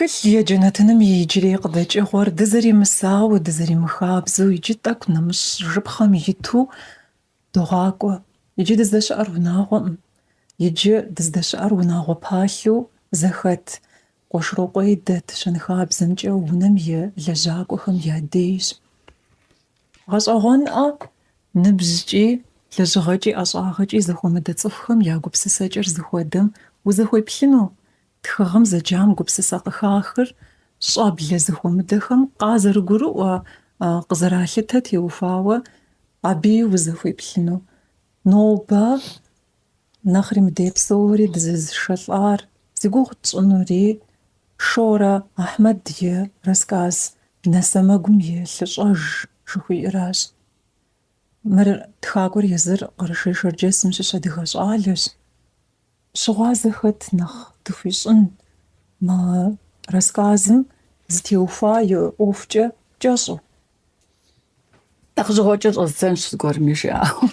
Тхылъ еджэ нэтыным и иджырей къыдэкӏыгъуэр дызэремысауэ, дызэримыхабзэу иджы тӏэкӏу нэмыщӏ жыпхъэм иту догъакӏуэ. Иджы дыздэщыӏэр унагъуэкъым. Иджы дыздэщыӏэр унагъуэ палъэу зэхэт Къуэшрокъуей дэт щэнхабзэмкӏэ унэм и лэжьакӏуэхэм я дейщ. Гъэщӏэгъуэнӏэ, ныбжькӏи, лэжьыгъэкӏи, ӏэщӏагъэкӏи зэхуэмыдэ цӏыхухэм я гупсысэкӏэр зыхуэдэм узэхуеплъыну, тхыгъэм зэджам гупсысэ къыхахыр щӏэблэ зэхуэмыдэхэм къазэрыгурыӏуэ, къызэралъытэ теухуауэ абыи узэхуеплъыну. Нобэ нэхъри мыдей псори дызэзышэлӏар, зи гугъу тщӏынури Шорэ Ахьмэд и рассказ Нэ сэмэгум и лъыщӏэж жыхуиӏэращ. Мыр тхакӏуэр езыр Къэрэшей-Шэрджэсым щыщ адыгэ щӏалэщ. Щыгъуазэ хэт нэхъ дыхуищӏын мы рассказым зытеухуа и ӏуэхукӏэ кӏэщӏу? Нэхъыжьыгъуэкӏэ щӏэздзэнщ зыгуэрми жиӏауэ.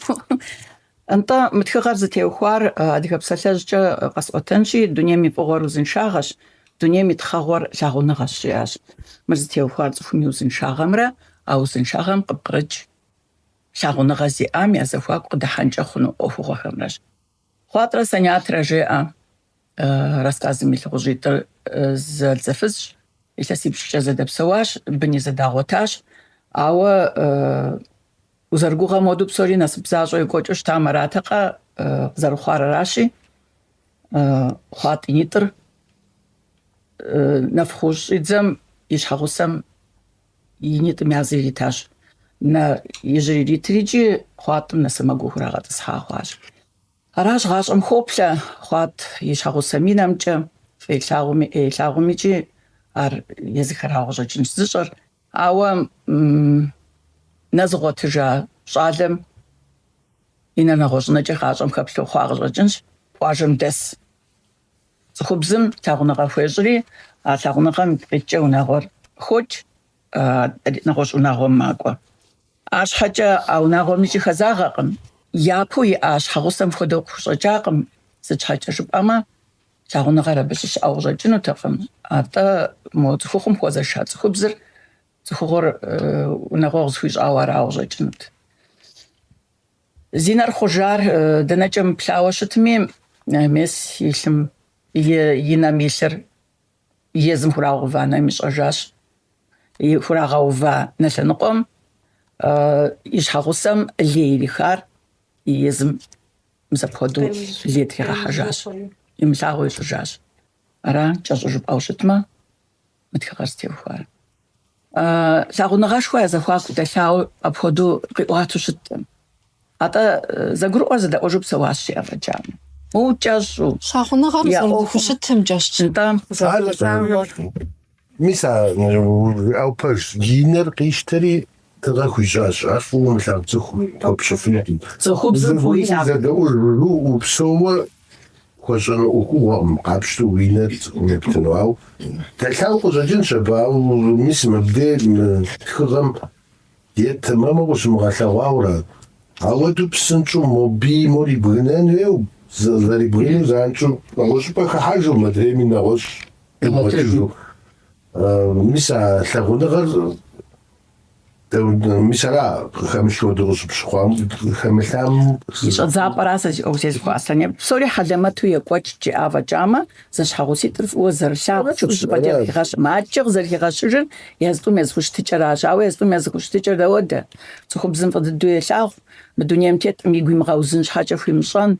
Нтӏэ, мы тхыгъэр зытеухуар адыгэ псалъэжькӏэ къэсӏуэтэнщи, дунейм и фӏыгъуэр узыншагъэщ, дунейм и тхъэгъуэр лъагъуныгъэщ, жиӏащ. Мыр зытеухуар цӏыхум и узыншагъэмрэ а узыншагъэм къыпкърыкӏ лъагъуныгъэ зиӏам я зэхуаку къыдыхьэнкӏэ хъуну ӏуэхугъуэхэмрэщ. Хъуатӏрэ Сэнятрэ жеӏэ рассказым и лӏыхъужьитӏыр зэлӏзэфызщ, илъэсипщӏкӏэ зэдэпсэуащ, быни зэдагъуэтащ, ауэ узэрыгугъэм хуэдэу псори насып защӏэу екӏуэкӏыу щытам аратэкъэ къызэрыхъуар аращи, Хъуатӏ и нитӏыр нэф хъуу щыщӏидзэм и щхьэгъусэм и нитӏым языр иритащ. Нэ ижьыр иритри икӏи Хъуатӏым нэ сэмэгур хурагъэтӏысхьа хъуащ. Аращ гъащӏэм хоплъэ Хъуатӏ и щхьэгъусэм и нэмкӏэ, фӏы илъагъуми ӏей илъагъуми икӏи ар езыхэрауэ къыщӏэкӏынщ зыщӏэр. Ауэ нэ зыгъуэтыжа щӏалэм и нэр нэгъуэщӏынэкӏэ гъащӏэм хэплъэу хъуа къыщӏэкӏынщ. Къуажэм дэс Цӏыхубзым лъагъуныгъэ хуещӏри, а лъагъуныгъэм ипкъ иткӏэ унагъуэр хокӏ, нэгъуэщӏ унагъуэм макӏуэ. Арщхьэкӏэ а унагъуэм икӏи хэзагъэкъым. Япэу иӏа щхьэгъусэм хуэдэу къыхущӏэкӏакъым, сыт щхьэкӏэ жыпӏэмэ, лъагъуныгъэр абы щыщыӏэу къыщӏэкӏынутэкъым. Атӏэ мо цӏыхухъум хуэзэша цӏыхубзыр цӏыхухъур унагъуэгъу зыхуищӏауэ арауэ къыщӏэкӏынут. Зи нэр хъужар дэнэкӏэ мыплъауэ щытми, мес и лъым, и нэм илъыр езым хурагъэува нэм ищӏэжащ. Хурагъэува нэ лъэныкъуэм и щхьэгъусэм лей ирихар езым мис апхуэдэу лей тригъэхьэжащ, имылъагъуу ищӏыжащ. Ара кӏэщӏу жыпӏэу щытмэ, мы тхыгъэр зытеухуар. Лъагъуныгъэшхуэ я зэхуаку дэлъауэ апхуэдэу къиӏуатэу щыткъым. Атӏэ зэгурыӏуэр зэдэӏуэжу псэуащ жиӏэ фӏэкӏамэ. Моуэ кӏэщӏу. Лъагъуныгъэр зэрызэхущытымкӏэщ. Нтӏэ. Мис а жиӏау пэжщ. И нэр къищтэри тыгъэ хуищӏащ. Ар фӏыуэ умылъагъу цӏыхум хуэпщӏыфынукъым. Цӏыхубзым фӏыуэ илъагъу. Зэдэӏужу упсэууэ хуэщӏэну ӏуэхугъуэкъым, къапщтэу уи нэр цӏыхум ептыну. Ауэ дэлъауэ къыщӏэкӏынщ абы, ауэ мис мыбдей мы тхыгъэм е тэмэму къыщымыгъэлъэгъуауэрэ. Ауэдэу псынщӏэу мобыи мор ибгынэн хуейуэ, зэрибгынэу занщӏэу нэгъуэщӏыпӏэ хыхьэжу, модрейми нэгъуэщӏ къигъуэтыжу. Мис а лъагъуныгъэр Мис ара къыхэмылъ хуэдэу къыщыпщыхъуам, къыхэмылъам. И щӏэдзапӏэра сэ си ӏуэху зезыхуа Аслъэн. Псори хьэлэмэту екӏуэкӏт жиӏа фӏэкӏамэ, зэщхьэгъуситӏыр фӏыуэ зэрылъагъу щӏыпӏэкӏэ къыхигъэщ. Адэкӏэ къызэрыхигъэщыжыр езы тӏум я зэхущытыкӏэращ. Ауэ езы тӏум я зэхущытыкӏэр дауэдэ? Цӏыхубзым фӏы дыдэу елъагъу, мы дунейм теткъым игу имыгъэузын щхьэкӏэ хуимыщӏэн,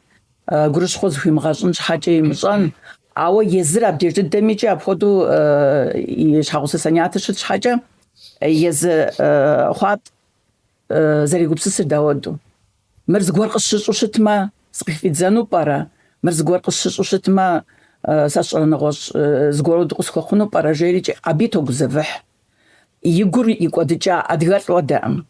гурыщхъуэ зыхуимыгъэщӏын щхьэкӏэ имыщӏэн. Ауэ езыр абдеж дыдэм икӏи апхуэдэу и щхьэгъусэ Сэнятыр щыт щхьэкӏэ, Езы Хъуатӏ зэрегупсысыр дауэдэу? Мыр зыгуэр къысщыщӏу щытмэ, сыкъыхыфӏидзэну пӏэрэ? Мыр зыгуэр къысщыщӏу щытмэ, сэ сщӏэрэ нэгъуэщӏ зыгуэру дыкъысхуэхъуну пӏэрэ? Жери икӏи абы тогузэвыхь. И гур икӏуэдыкӏа адыгэлӏ хуэдэкъым.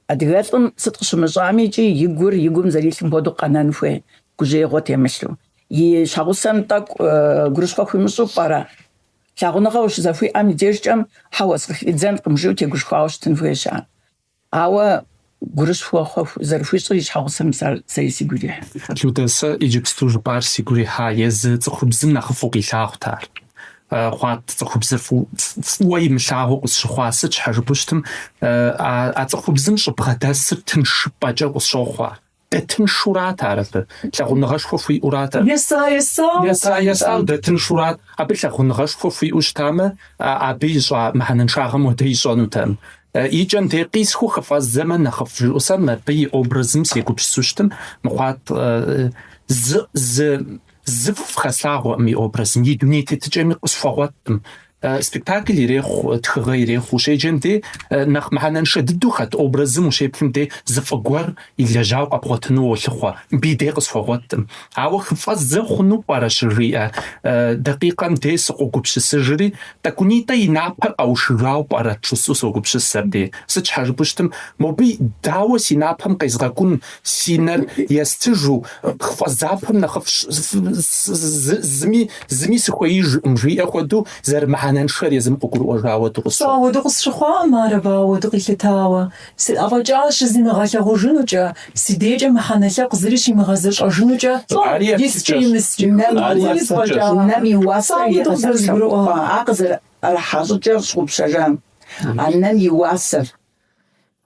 Адыгэлӏым сыт къыщымыщӏами икӏи и гур и гум зэрилъым хуэдэу къэнэн хуей, гужьеигъуэ темылъу. И щхьэгъусэм тӏэкӏу гурыщхъуэ хуимыщӏу пӏэрэ? Лъагъуныгъэ ущызэхуиӏэм и дежкӏэм хьэуэ сыкъыхыфӏидзэнкъым жиӏэу тегушхуауэ щытын хуейщ ар. Ауэ гурыщхъуэ зэрыхуищӏыр и щхьэгъусэм ар сэри сигу ирихьыркъым. Людэ, сэ иджыпсту жыпӏар сигу ирихьа, езы цӏыхубзым нэхъыфӏу къилъагъут ар. Хъуатӏ цӏыхубзыр фӏыуэ имылъагъуу къысщыхъуа. Сыт щхьэ жыпӏэу щытым, а цӏыхубзым щӏыбгъэдэсыр тыншыпӏэкӏэ къысщохъу ар. Дэтыншурат ар абы, лъагъуныгъэшхуэ хуиӏэурат. Еса-есау. Еса-есау дэтыншурат. Абы лъагъуныгъэшхуэ хуиӏэу щытамэ, абы ищӏа мыхьэнэншагъэм хуэдэ ищӏэнутэкъым. Икӏэм дей къисхыу хыфӏэздзэмэ нэхъыфӏ жиӏэу сэ мыбы и образым сегупсысу щытым, мы Хъуатӏ зы зы зыфӏ хэслъагъуэкъым и образым, и дуней тетыкӏэми къысхуэгъуэткъым. Спектакль ирехъу, тхыгъэ ирехъу, ущеджэм дей нэхъ мыхьэнэншэ дыдэу хэт образым ущеплъым дей зы фӏы гуэр илэжьауэ къэбгъуэтыну уолъыхъуэ. Мыбы и дей къысхуэгъуэткъым. Ауэ хыфӏэздзэ хъуну пӏэрэ щыжиӏэ дакъикъэм дей сыкъогупсысыжри, тӏэкӏунитӏэ и напэр къэушыжауэ пӏэрэт жысӏэу согупсыс абдей. Сыт щхьэ жыпӏэу щытым, мобы дауэ си напэм къезгъэкӏун, си нэр естыжу, хыфӏэздзапэм нэхъыфӏщ, зыми зыми сыхуеижкъым, жиӏэ хуэдэу зэрымыхьэнэншэр езым къыгурыӏуэжауэ Сэ къысщохъу. ауэдэу къысщыхъуакъым ар абы ауэдэу къилъытауэ. Си афӏэкӏа щызимыгъэлъагъужынукӏэ, си дейкӏэ мыхьэнэ лъэпкъ зыри щимыгъэзэщӏэжынукӏэ, лӏо, Ари искӏи еплъыкӏэщ. имыскӏи, Нэм Ари зыри еплъыкӏэщ. сфӏэкӏа. Нэм и Сэ уасэр ауэдэу къызэрызгурыӏуар. А къызэрыӏэрыхьа щӏыкӏэр щыгъупщэжам. А нэм и уасэр.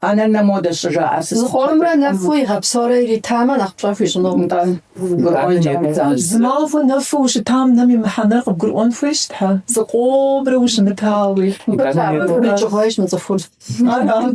Анэр нэ модэщ щӏыжаӏэр сыт? Зыкъомрэ нэфу игъэпсэурэ иритамэ, нэхъ пщӏэ хуищӏыну. Нтӏэ, гурыӏуэнкӏэ. Зы махуэ нэфу ущытам нэм и мыхьэнэр къыбгурыӏуэн хуейщ, тхьэ, зыкъомрэ ущымытауи. Икӏыгъуейщ мы цӏыхур. Ара?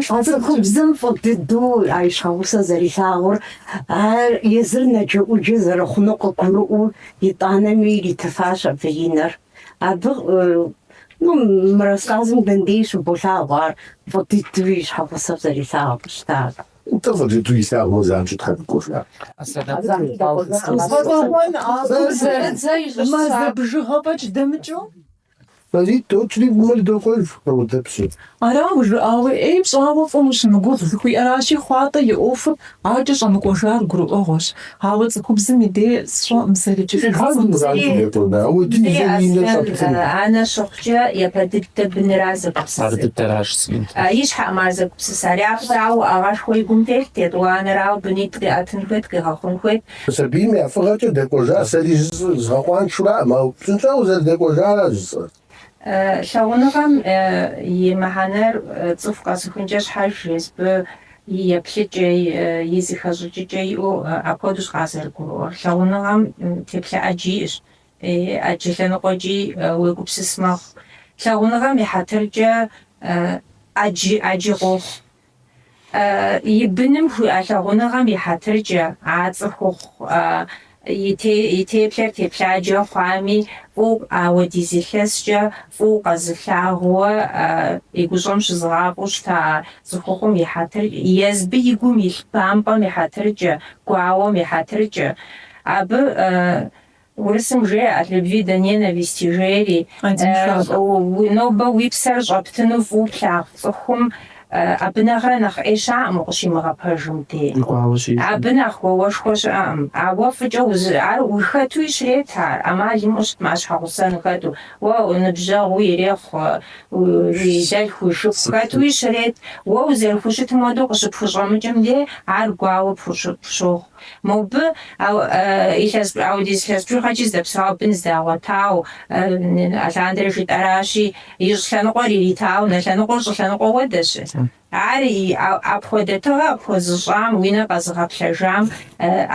А цӏыхубзым фӏы дыдэу а и щхьэгъусэр зэрилъагъур, ар езыр нэджэӏуджэ зэрыхъуну къыгурыӏуэу, итӏанэми иритыфащ абы и нэр. Абы, ну, мы рассказым дэндей щыболъагъу ар фӏы дыдэу и щхьэгъусэр зэрилъагъуу щытар. Нтӏэ фӏы дыдэу илъагъумэ занщӏэу тхьэ дэкӏуэжа. Гъэщӏэгъуэн абы мазэ бжыгъэ фӏэкӏ дэмыкӏыу. Мазитӏ докӏри мыр докӏуэж, апхуэдэпсу. Ара ужыӏауэ, ӏей пщӏауэ фӏым ущымыгугъ жыхуиӏэращи, Хъуатӏэ и ӏуэхур акӏэ щӏэмыкӏуэжар гурыӏуэгъуэщ. Ауэ цӏыхубзым и дей сщӏэкъым сэ иджы. Анэ щыхъукӏэ япэ дыдэ быныра зэгупсысыр. Ар дыдэращ сӏэнт. И щхьэкъым ар зэгупсысар. Япэрауэ уӏэгъэшхуэ и гум телът, етӏуанэрауэ бынитӏ къиӏэтын хуейт, къигъэхъун хуейт. Сабийм я фӏыгъэкӏэ дэкӏуэжа, сэри жысӏэр згъэкъуаншэураӏым, ауэ псынщӏэу зэрыдэкӏуэжара жысӏэр. Лъагъуныгъэм и мыхьэнэр цӏыху къэсыхункӏэ щхьэж езбы и еплъыкӏэ, и зыхэщӏыкӏыкӏэ иӏэу апхуэдэущ къазэрыгурыӏуэр. Лъагъуныгъэм теплъэ ӏэджи иӏэщ, ӏэджэ лъэныкъуэкӏи уегупсыс мэхъу. Лъагъуныгъэм и хьэтыркӏэ ӏэджи ӏэджи къохъу. И быным хуиӏэ лъагъуныгъэм и хьэтыркӏэ, а цӏыхухъу и теплъэр теплъаджэ хъуами, фӏыуэ ауэдиз илъэскӏэ фӏыуэ къэзылъагъууэ и гущӏэм щызыгъафӏэу щыта цӏыхухъум и хьэтыр, езбы и гум илъ бампӏэм и хьэтыркӏэ, гуауэм и хьэтыркӏэ. Абы Урысым жеӏэ от любви до ненависти жери, нобэ уи псэр щӏэптыну фӏыуэ плъагъу цӏыхум абы нэхърэ нэхъ ӏей щыӏэкъым укъыщимыгъэпэжым дей. Абы нэхъ гуауэшхуэ щыӏэкъым. Ауэ фӏыкӏэ ар ухэтуи щрет ар, ӏэмал имыӏэу щытмэ, а щхьэгъусэну хэту, уэ ныбжьэгъуи ирехъу, уи дэлъху, уи шыпхъу хэтуи щрет, уэ узэрыхущытым хуэдэу къыщыпхущӏэмыкӏым дей, ар гуауэ пхущохъу. Мобы илъэс ауэдиз илъэс бжыгъэкӏи здэпсэуауэ бын здагъуэтауэ, алъандэрэ жытӏэращи, и щӏылъэныкъуэр иритауэ, нэ лъэныкъуэр щӏылъэныкъуэ хуэдэщ. Ар апхуэдэ тыгъэ пхуэзыщӏам, уи нэ къэзыгъэплъэжам,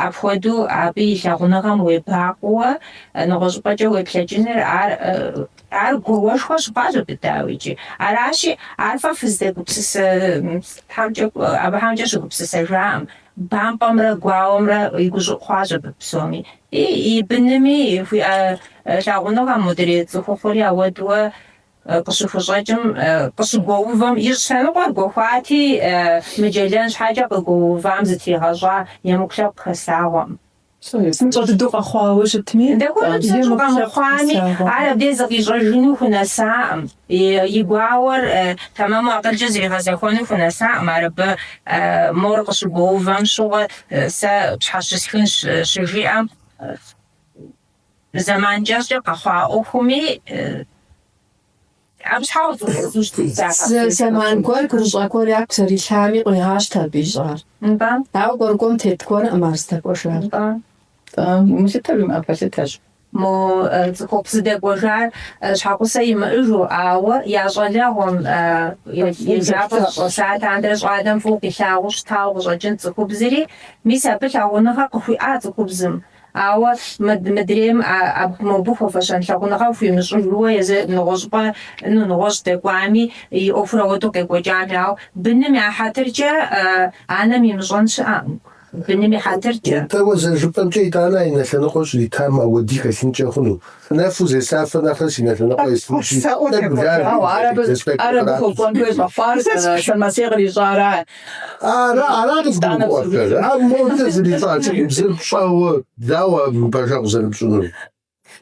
апхуэдэу абы и лъагъуныгъэм уебакъуэуэ, нэгъуэщӏыпӏэкӏэ уеплъэкӏыныр, ар ар гуауэшхуэ щыхъуащ абы, дауикӏи. Аращи, ар фэ фыздэгупсысэ хьэмкӏэ, абыхьэмкӏэ щыгупсысэжаӏым. Бампӏэмрэ гуауэмрэ и гущӏыӏу хъуащ абы псоми. И и бынми хуиӏэ лъагъуныгъэм модрей цӏыхухъури ауэдуэ къыщыхущӏэкӏым, къыщыгуэувэм, и щӏылъэныкъуэр гуэхуати, мыджэлэн щхьэкӏэ къыгуэувам зытригъэщӏа емыкӏу лъэпкъ хэслъагъуэкъым. Псынщӏэ дыдэу къэхъуауэ щытми, Дапхуэдэу псынщӏэу къэмыхъуами, ар абдей зыкъищӏэжыну хунэсакъым. И гуауэр тэмэму акъылкӏэ зэригъэзэхуэну хунэсакъым, ар абы мор къыщыгуэувэм щыгъуэ сэ пщхьэщысхынщ щыжиӏэм, зэман кӏэщӏкӏэ къэхъуа ӏуэхуми абы щхьэ Зы зэман гуэр гурыщӏэ гуэр яку зэрилъами къуигъащтэ абы ищӏар. Нтӏэ. Ауэ кӏуэрыкӏуэм тет гуэркъым ар здэкӏуэжар. Нтӏэ. Нтӏэ, умылъытэ жимыӏэ пэлъытэщ. Мо цӏыхухъу зыдэкӏуэжар щхьэгъусэ имыӏэжу, ауэ я щӏалэгъуэм еджапӏэ щӏэса лъандэрэ щӏалэм фӏыуэ къилъагъуу щытауэ къыщӏэкӏынт цӏыхубзри, мис абы лъагъуныгъэ къыхуиӏа цӏыхубзым. Ауэ мыдрейм мобы хуэфэщэн лъагъуныгъэ хуимыщӏыжуэ езыр нэгъуэщӏыпӏэ, ну, нэгъуэщӏ дэкӏуами, и ӏуэхур ауэдэу къекӏуэкӏами, ауэ быным я хьэтыркӏэ анэм имыщӏэн щыӏэкъым. Быным и хьэтыркӏэ. Нтӏэ, уэ зэрыжыпӏэмкӏэ, итӏанэ а и нэ лъэныкъуэр щӏритам ауэди хэлъынкӏэ хъуну. Нэфу зеслъафэ нэхърэ си нэ лъэныкъуэ естынщи, тӏэкӏу жар, Ауэ ар абы, ар абы хуэкӏуэн хуей щӏэхъуар Сэрмэсей кърищӏара? Ара, ара къызгурымыӏуэхэр. Ар модэ зрищӏа цӏыхубзыр пщӏэуэ, дауэ пэжэгъу зэрыпщӏынур?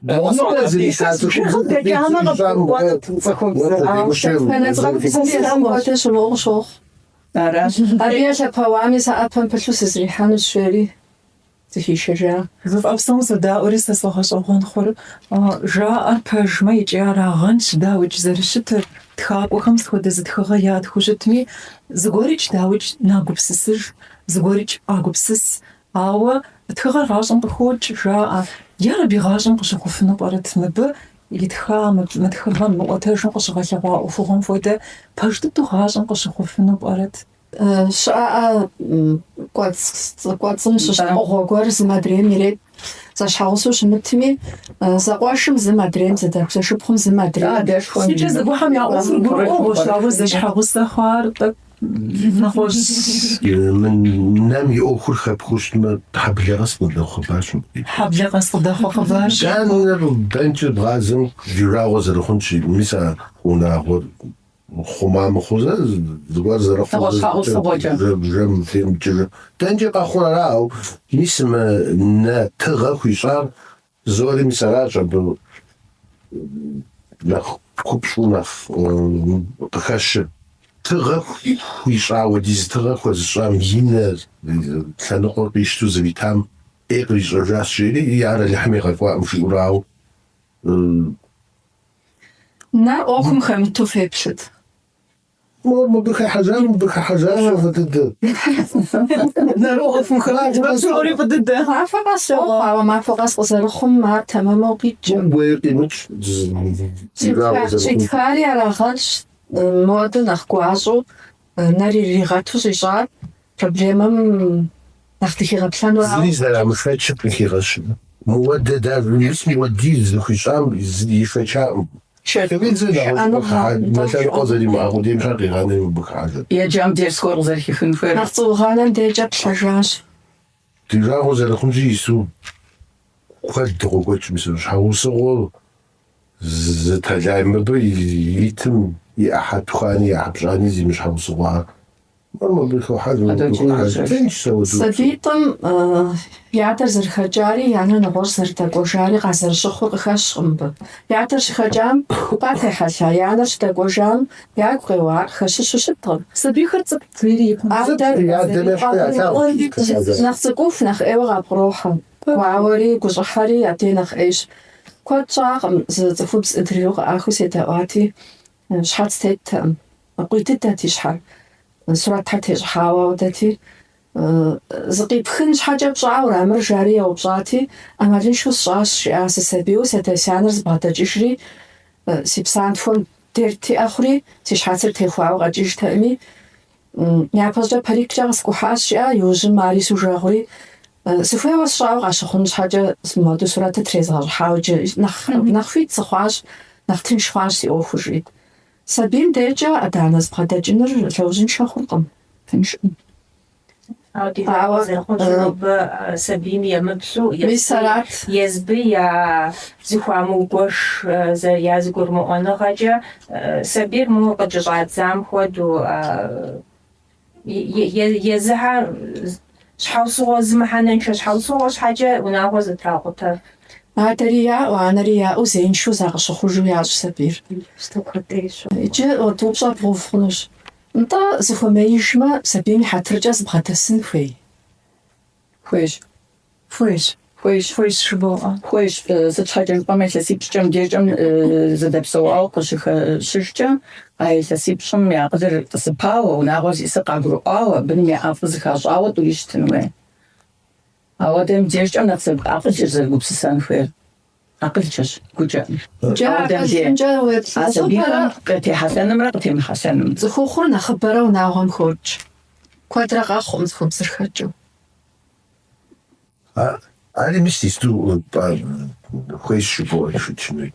Модэ зрита цӏыхубзыр Дэкӏамэ къыбгурыӏуэнут цӏыхубзыр. Дэтхэнэ цӏыхубзми езым хуэдэ щымыӏэу къыщохъу. Аращ. Абы елъэпэуами, сэ ӏэпэм пылъу сызрихьэнущ, жери зыхишэжа. Жыфӏэ псом содаӏуэри сэ сфӏэгъэщӏэгъуэн хъур жаӏэр пэжмэ икӏи арагъэнщ, дауикӏ зэрыщытыр, тхакӏуэхэм сыт хуэдэ зы тхыгъэ ятхыу щытми, зыгуэрикӏ дауикӏ нагупсысыж, зыгуэрикӏ къагупсыс, ауэ тхыгъэр гъащӏэм къыхокӏ, жаӏэ. Ярэби гъащӏэм къыщыхъуфыну пӏэрэт мыбы итха мы тхыгъэм, мы ӏуэтэжым къыщыгъэлъэгъуа ӏуэхугъуэм хуэдэ пэж дыдэу гъащӏэм къыщыхъуфыну пӏэрэт? Щыӏэӏэ кӏуэцӏым щыщ пкъыгъуэ гуэр зым адрейм ирет. Зэщхьэгъусэу щымытми, зэкъуэшым зым адрейм, зэдэлъху зэшыпхъум зым адрейм. Адэшхуэм Иджы зэгухьэм я ӏуэхур гурыӏуэгъуэщ, ауэ зэщхьэгъусэ хъуар тӏэкӏу нэгъуэщӏ. Мы нэм и ӏуэхур хэпхыу щытмэ, хьэблэ къэс къыдэхъу хъыбарщ. Хьэблэ къэс къыдэхъу хъыбарщ. Дэнэр дэнкӏэ бгъазэм ди жагъуэ зэрыхъунщи, мис а унагъуэр Хъума мыхъузэ, зыгуэр зэрыхъуу Нэгъуэщӏ щхьэусыгъуэкӏэ. Жэм темыкӏыжу. Дэнкӏи къэхъур ара, ауэ мис мы нэ тыгъэ хуищӏар зори мис аращ абы нэхъ купщӏу нэхъ къыхэщыр. Тыгъэ хуищӏа, ауэдиз тыгъэ хуэзыщӏам и нэ лъэныкъуэр къищтэу зритам ӏей кърищӏэжащ жери, ар Алыхьым игъэкӏуакъым жиӏэурэ, ауэ Нэр ӏуэхум хэмыту феплъыт. Мор мыбы хыхьэжам, мыбы хыхьэжащ фӏы дыдэ. Нэр ӏуэхум хэмытмэ, псори фӏы дыдэ. Махуэ къэс къохъу, ауэ махуэ къэс къызэрыхъум ар тэмэму къикӏкъым. Уей къимыкӏ, ди жагъуэ зэрыхъум. Щӏитхари арагъэнщ, модэ нэхъ гуащӏэу нэр иригъэту щӏищӏар проблемэм нэхъ дыхигъэплъэнурауэ. Зыри зэрамышэчыр къыхигъэщыну. Мыуэдэ даже мис мыуэдиз зыхуищӏам зыри ишэчакъым. Шевидзе нэгъуэщӏ нэ лъэныкъуэ зэримыӏэ къудейм щхьэ къигъанэри мыбы хыхьэжат. Еджам дерс гуэр къызэрыхихын хуейр. Нэхъ цӏуугъэнэм дежкӏэ плъэжащ. Ди жагъуэ зэрыхъунщи, ису куэд къокӏуэкӏ мис щхьэусыгъуэу зы тэлай мыбы итым и ӏыхьэ тхуани, и ӏыхьэ пщӏани зимыщхьэусыгъуэхэр. Мыр мыбы хохьэж, мыбы хохьэж. Тыншщ сэ уэду. Сабийтӏым я адэр зэрыхэкӏари, я анэр нэгъуэщӏ зэрыдэкӏуэжари къазэрыщыхъур къыхэщкъым мыбы. Я адэр щыхэкӏам къатехьэлъа, я анэр щыдэкӏуэжам ягу къеуа, ар къыхэщыщу щыткъым. Сабийхэр цӏыкӏут жери и пэм. Адэр нэхъ цӏыкӏуху нэхъ ӏейуэ къапкърохьэ. Гуауэри, гущӏыхьэри абдей нэхъ ӏейщ. Куэд щӏакъым, зы цӏыхубз интервью къыӏахыу седэӏуати, щхьэц теттэкъым. Къуий дыдэт и щхьэр, сурэтхэр тещӏыхьауэ ауэдэти. Зыкъипхын щхьэкӏэ пщӏауэра мыр жари еупщӏати, ӏэмалыншэу сщӏащ, жиӏа, сысабийуэ си адэ си анэр збгъэдэкӏыжри, си псантхуэм дерт иӏэ хъури, си щхьэцыр техуауэ къэкӏыжтэкъыми, япэщӏыкӏэ париккӏэ къэскӏухьащ, жиӏа, иужьым ари сужэгъури, сыхуейуэ сщӏауэ къащыхъун щхьэкӏэ мыуэду сурэтыр трезгъэщӏыхьауэ иджы нэхъ нэхъ хуит сыхъуащ, нэхъ тынш хъуащ си ӏуэхур, жиӏэт. Сабийм дежкӏэ адэ-анэ зыбгъэдэкӏыныр лъэужьыншэ хъуркъым, тыншкъым. Ауэ ди жагъуэ зэрыхъунщи, нобэ сабийм емыплъу, Мис арат. езбы я зыхуамыугуэш, я зыгурымыӏуэныгъэкӏэ сабийр мо къыкӏэщӏадзам хуэдэу езыхьэр щхьэусыгъуэ, зы мыхьэнэншэ щхьэусыгъуэ щхьэкӏэ унагъуэ зэтракъутэф. Адэри яӏэу, анэри яӏэу зеиншэу закъыщыхъужу ящӏ сабийр. Иджы упщӏэ бгъэув хъунущ. Нтӏэ, зыхуэмеижмэ, сабийм и хьэтыркӏэ зыбгъэдэсын хуей? Хуейщ. Хуейщ. Хуейщ. Хуейщ жыбоӏэ. Хуейщ. Сыт щхьэкӏэ жыпӏэмэ, илъэсипщӏкӏэ мыбдежкӏэм зэдэпсэуауэ къыщыхэщыжкӏэ, а илъэсипщӏым я акъылыр тӏысыпауэ, унагъуэр зиӏысыр къагурыӏуауэ, быным я ӏэфӏыр зыхащӏауэ тӏури щытын хуей. Ауэдэ мыбдежкӏэм нэхъ акъылыр зэрыгупсысэн хуейр. Акъылкӏэщ, гукӏэ. Апхуэдэм де а сабийхэм къытехьэлъэнымрэ къытемыхьэлъэнымрэ. Цӏыхухъур нэхъыбэрэ унагъуэм хокӏ. Куэдрэ къэхъукъым цӏыхубзыр хэкӏыу. Ари мис исту хуейщ жыбоӏэ шэчыну.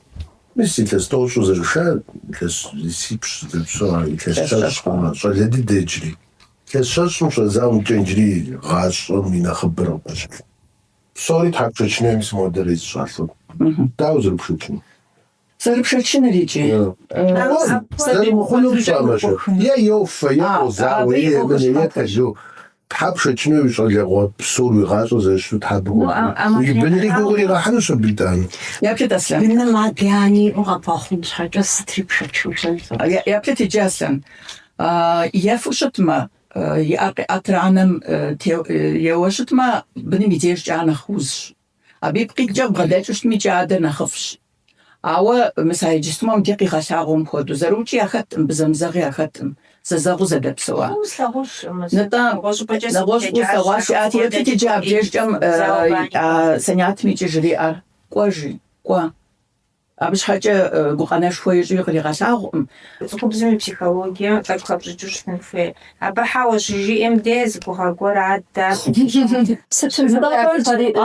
Мис илъэс тӏощӏу зэрыша, илъэсипщӏ здэпсэуа, илъэс щэщӏ хъумэ, щӏалэ дыдэ иджыри. Илъэс щэщӏым щӏэдзауэ мыкӏэ иджыри гъащӏэм и нэхъыбэр къыпэщылъ. Псори тхьэ пшэчыну мис модэр къезыщӏа лӏыр. Дауэ зэрыпшэчынур? Зэрыпшэчыныр икӏи. Зэрымыхъунур пщӏэмэ-щэ? Е йофэ, е къозауэ, е емынэ, е тэлу. Тхьэ пшэчыну уи щӏалэгъуэ псор уи гъащӏэр зэрыщыту тхьэ абы хуэхъуну. Уи бынри гугъу иригъэхьынущ абы итӏанэ. Еплъыт, Аслъэн. Быным ади ани иӏэу къэбгъэхъун щхьэкӏэ сытри пшэчын хуейщ. Еплъыт иджы, Аслъэн. Ефэу щытмэ, и ӏэр къеӏэтрэ анэм еуэ щытмэ, быным и дежкӏэ ар нэхъ узщ. Абы ипкъ иткӏэ къыбгъэдэкӏыу щытми, икӏи адэр нэхъыфӏщ. Ауэ мис а иджысту мыбдеж къигъэлъагъуэм хуэдэу, зэрыукӏи яхэткъым, мыбы зэмызэгъи яхэткъым, зэзэгъыу зэдэпсэуа. Фӏыуэ слъагъужкъым, Нтӏэ, нэгъуэщӏыпӏэкӏэ нэгъуэщӏ фӏыуэ слъэгъуащ, жиӏати, еплъыт иджы абдежкӏэм а Сэнятым икӏи жриӏэр, кӏуэ, жи, кӏуэ. Абы щхьэкӏэ гукъанэшхуэ ищӏуи къригъэлъагъукъым. Цӏыхубзым и психологием тӏэкӏу хэпщӏыкӏыу щытын хуей. Абы хьэуэ щыжиӏэм де зы гугъэ гуэр адэ.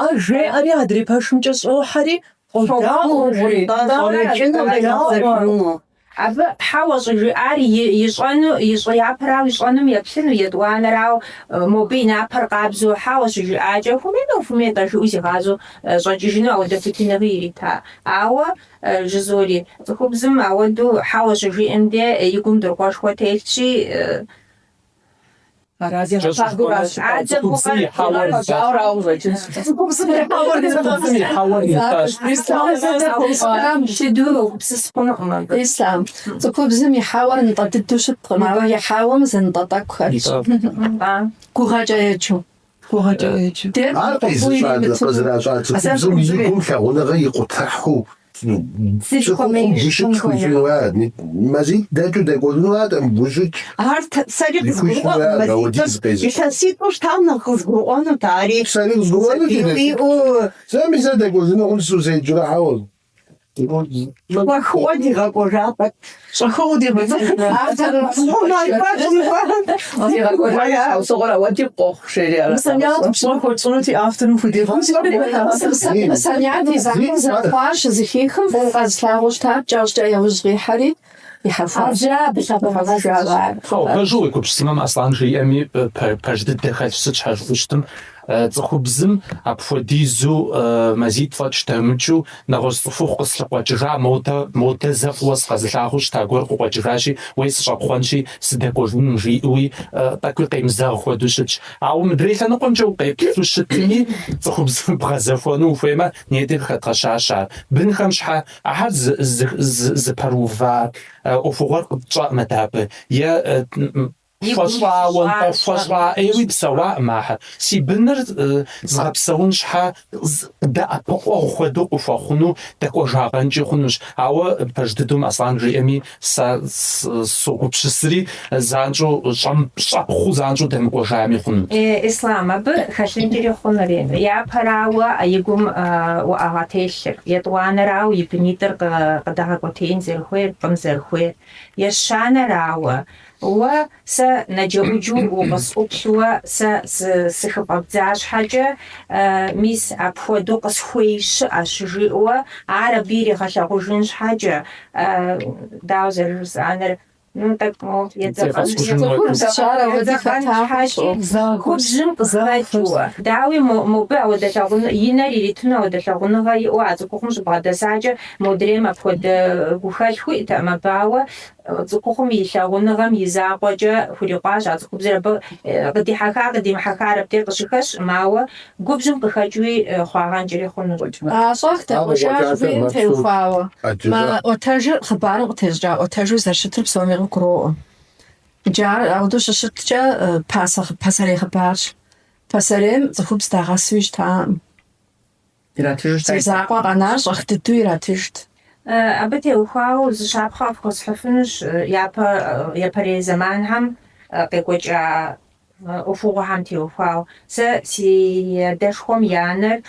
Ар жеӏэри адрей пэшымкӏэ щӏохьэри къодаӏуэ. Къодаӏуэ. Абы хьэуэ щӏыжиӏар ищӏэну, ищӏэ япэрауэ ищӏэнум еплъыну, етӏуанэрауэ мобы и напэр къабзэу хьэуэ щыжиӏакӏэ, хуэмеймэ ухуэмей-тӏэ жиӏэу зигъазэу щӏэкӏыжыну ауэдэ хуитыныгъи ирита. Ауэ, жызори, цӏыхубзым ауэдэу хьэуэ щыжиӏэм де и гум дыркъуэшхуэ телъщи, Ара зигъэпагуращ. Цӏыхубзым и хьэуэр къыщӏэкӏынщ. Цӏыхубзым и хьэуэр Цӏыхубзым и хьэуэр нтӏэщ. Дыдэу уегупсыс хъунукъым абы. Ислъам, цӏыхубзым и хьэуэр нтӏэ дыдэу щыткъым, ауэ и хьэуэм зы нтӏэ тӏэкӏу хэтщ. Гугъэкӏэ еджэу. Гугъэкӏэ еджэу. Ар къезыщӏа, къызэращӏа цӏыхубзым и гум лъагъуныгъэ икъутыхьу цӏыхухъум гущыкӏ хуищӏыну ара? Мазитӏ дэкӏыу дэкӏуэжыну аратэкъым гущыкӏ Ар сэри хуищӏыну къызгурыӏуэкъым, ара? Ауэдиз мазитӏыр къезыщӏа. илъэситӏу щытам нэхъ къызгурыӏуэнут ари. Сэри къызгурыӏуэнут Сабий илъэситӏ. уиӏэу. Сэ мис зэ дэкӏуэжыну хъун сузеджэрэ хьэуэ. Щӏэхыӏуэ дигъэкӏуэжа тӏэкӏу. Щӏэхыӏуэу Дигъэкӏуэжа щхьэусыгъуэр ауэди къохъу, жери ара. Сэнят пщӏэ хуэтщӏынути авторым худигъэщӏ. Сэнят и закъуэ зэрыхъуар щызэхихым, фӏыуэ къэзылъагъуу щытар кӏэщӏкӏэ яужь къихьэри, ихьэхуащ. Абы лъагъуныгъэ зыщӏар. Пэжу уегупсысмэ, Аслъэн жиӏэми пэж дыдэ хэлъщ, сыт щхьэ жыпӏэу щытым, цӏыхубзым апхуэдизу мазитӏ фӏэкӏ дэмыкӏыу нэгъуэщӏ цӏыхухъу къыслъыкъуэкӏыжа, модэ, модэ зэ фӏыуэ сыкъэзылъагъуу щыта гуэр къыкъуэкӏыжащи, уей сыщӏэпхъуэнщи, сыдэкӏуэжыну жиӏэуи тӏэкӏуи къемызэгъ хуэдэу щытщ. Ауэ мыдрей лъэныкъуэмкӏэ укъеплъу щытми, цӏыхубзым бгъэзэхуэну ухуеймэ, нетӏи къыхэдгъэщащ ар. Бынхэм щхьэ ахэр зыпэрыува ӏуэхугъуэр къытщӏэӏымэ дэ абы, е хуэщӏауэ, нтӏэ, хуэщӏа ӏейуи псэуаӏым ахэр. Си быныр згъэпсэун щхьэ дэӏэпыкъуэгъу хуэдэу къыхуэхъуну дэкӏуэжагъэнкӏи хъунущ. Ауэ пэж дыдэу Аслъэн жиӏэми, сэ согупсысри, занщӏэу щӏэпхъуу занщӏэу дэмыкӏуэжами хъунут. Ислъам, абы хэлъынкӏэри хъунури, япэрауэ и гум уӏэгъэ телъыр, етӏуанэрауэ и бынитӏыр къыдэгъэкӏуэтеин зэрыхуейр, пӏын зэрыхуейр, ещанэрауэ, Уэ сэ нэджэӏуджэу укъысӏуплъуэ сэ сыхыфӏэбдза щхьэкӏэ, мис апхуэдэу къысхуей щыӏэщ, жиӏэуэ ар абы иригъэлъагъужын щхьэкӏэ, дауэ зэрыжысӏэныр, ну, тӏэкӏу мо едзэкъэн щхьэкӏи, губжьым къыхэкӏыуэ. Дауи, мобы ауэдэ лъагъуны, и нэр иритыну ауэдэ лъагъуныгъэ иӏэу а цӏыхухъум щыбгъэдэсакӏэ, модрейм апхуэдэ гухэлъ хуиӏтэкъым абы, ауэ Цӏыхухъум и лъагъуныгъэм и закъуэкӏэ хурикъуащ а цӏыхубзыр абы къыдихьэха, къыдимыхьэхар абдей къыщыхэщкъым, ауэ губжьым къыхэкӏыуи хъуагъэнкӏэри хъунущ. А щӏэх дэкӏуэжа жыхуиӏэм теухуауэ, мы ӏуэтэжыр хъыбарым къытещӏыкӏа ӏуэтэжу зэрыщытыр псоми къыгуроӏуэ. Иджы ар ауэдэу щыщыткӏэ пасэ пасэрей хъыбарщ. Пасэрейм цӏыхубз дагъэсуи щытакъым. Иратыжу Зи закъуэ къэнар щӏэх дыдэу иратыжт. Абы теухуауэ зы щапхъэ къыфхуэсхьыфынущ япэ япэрей зэманхэм къекӏуэкӏа ӏуэхугъуэхэм теухуауэ. Сэ си адэшхуэм и анэр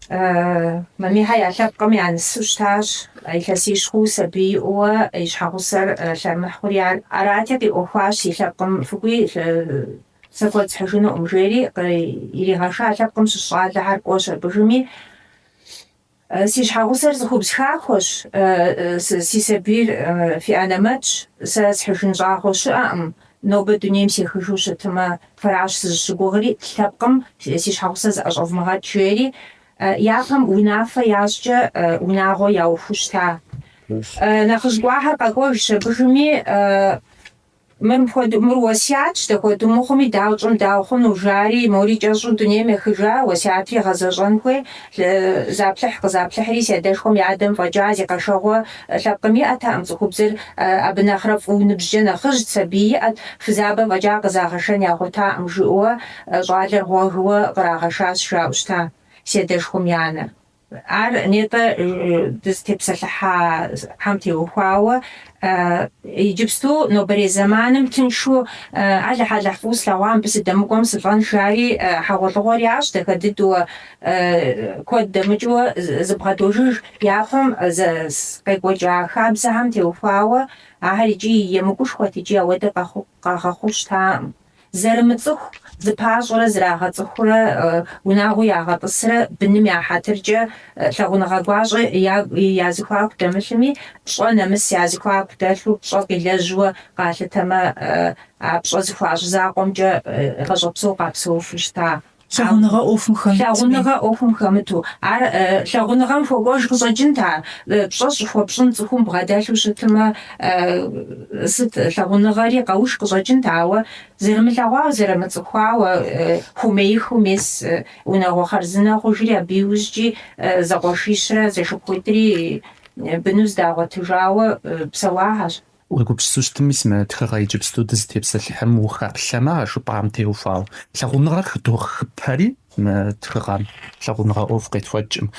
Мамийхэ я лъэпкъым я нысэу щытащ, илъэсищ хъууэ сабий иӏэуэ и щхьэгъусэр лъэрымыхь хъури ар арати къиӏуэхуащ си лъэпкъым фыкӏуи сэ куэд схьыжынукъым жери иригъэша лъэпкъым щыщ щӏалэхэр кӏуэщ абыжми. Си щхьэгъусэр цӏыхубз хахуэщ, си сабийр фи анэмэтщ, сэ схьыжын щӏагъуэ щыӏэкъым, нобэ дунейм сехыжу щытмэ, фэращ сызыщыгугъри, лъэпкъым си щхьэгъусэр зыӏэщӏэвмыгъэкӏ, жери, япэм унафэ ящӏкӏэ унагъуэ яухуу щыта. Нэхъыжь кӏуахэр къэкӏуэжщ абыжми, Мыр мыпхуэдэу, мыр уэсятщ, дэхуэдэу мыхъуми, дауэ тщӏым, дауэ хъуну, жари, мори кӏэщӏу дунейм ехыжа, уэсятри гъэзэщӏэн хуей, заплъыхь къызаплъыхьри, си адэшхуэм и адэм фӏэкӏа зи къэшэгъуэ лъэпкъым иӏэтэкъым, цӏыхубзыр абы нэхърэ фӏыуэ ныбжькӏэ нэхъыжьт, сабий иӏэт, фызабэ фӏэкӏа къызагъэшэн ягъуэтакъым, жиӏэуэ щӏалэр гъуэгыуэ кърагъэшащ, жаӏэу щыта си адэшхуэм и анэр. Ар нетӏэ дызытепсэлъыхьахэм теухуауэ иджыпсту нобэрей зэманым тыншу Алыхь-Алыхь фӏыуэ слъэгъуа мыбы сыдэмыкӏуэм сылӏэн жари хьэгъуэлӏыгъуэр ящӏ дахэ дыдэуэ куэд дэмыкӏыуэ зыбгъэдожыж. Япэм къекӏуэкӏа хабзэхэм теухуауэ ахэр икӏи емыкӏушхуэт икӏи ауэдэ къагъэхъуу щытакъым. Зэрымыцӏыху, зыпащӏэрэ зрагъэцӏыхурэ, унагъуэу ягъэтӏысрэ быным я хьэтыркӏэ лъагъуныгъэ гуащӏэ я зэхуаку дэмылъми, пщӏэ нэмыс я зэхуаку дэлъу, пщӏэ къилэжьуэ къалъытэмэ, а пщӏэ зыхуащӏ закъуэмкӏэ гъащӏэ псо къапсэуфу щыта. Лъагъуныгъэ ӏуэхум хэмытми. Лъагъуныгъэ ӏуэхум хэмыту. Ар лъагъуныгъэм хуэкӏуэж къыщӏэкӏынт ар. Пщӏэ щӏыхуэпщӏын цӏыхум бгъэдэлъу щытмэ, сыт лъагъуныгъэри къэуш къыщӏэкӏынт, ауэ зэрымылъэгъуауэ, зэрымыцӏыхуауэ, хуэмеихыу мес унагъуэ хъарзынэ хъужри, абы иужькӏи зэкъуэшищрэ зэшыпхъуитӏри быну здагъуэтыжауэ псэуахэщ. Уегупсысу щытым, мис мы тхыгъэ иджыпсту дызытепсэлъыхьым ухэплъэмэ, а жыпӏам теухуауэ. Лъагъуныгъэр хыдохыпэри мы тхыгъэм, лъагъуныгъэ ӏуэху къетхуэкӏым.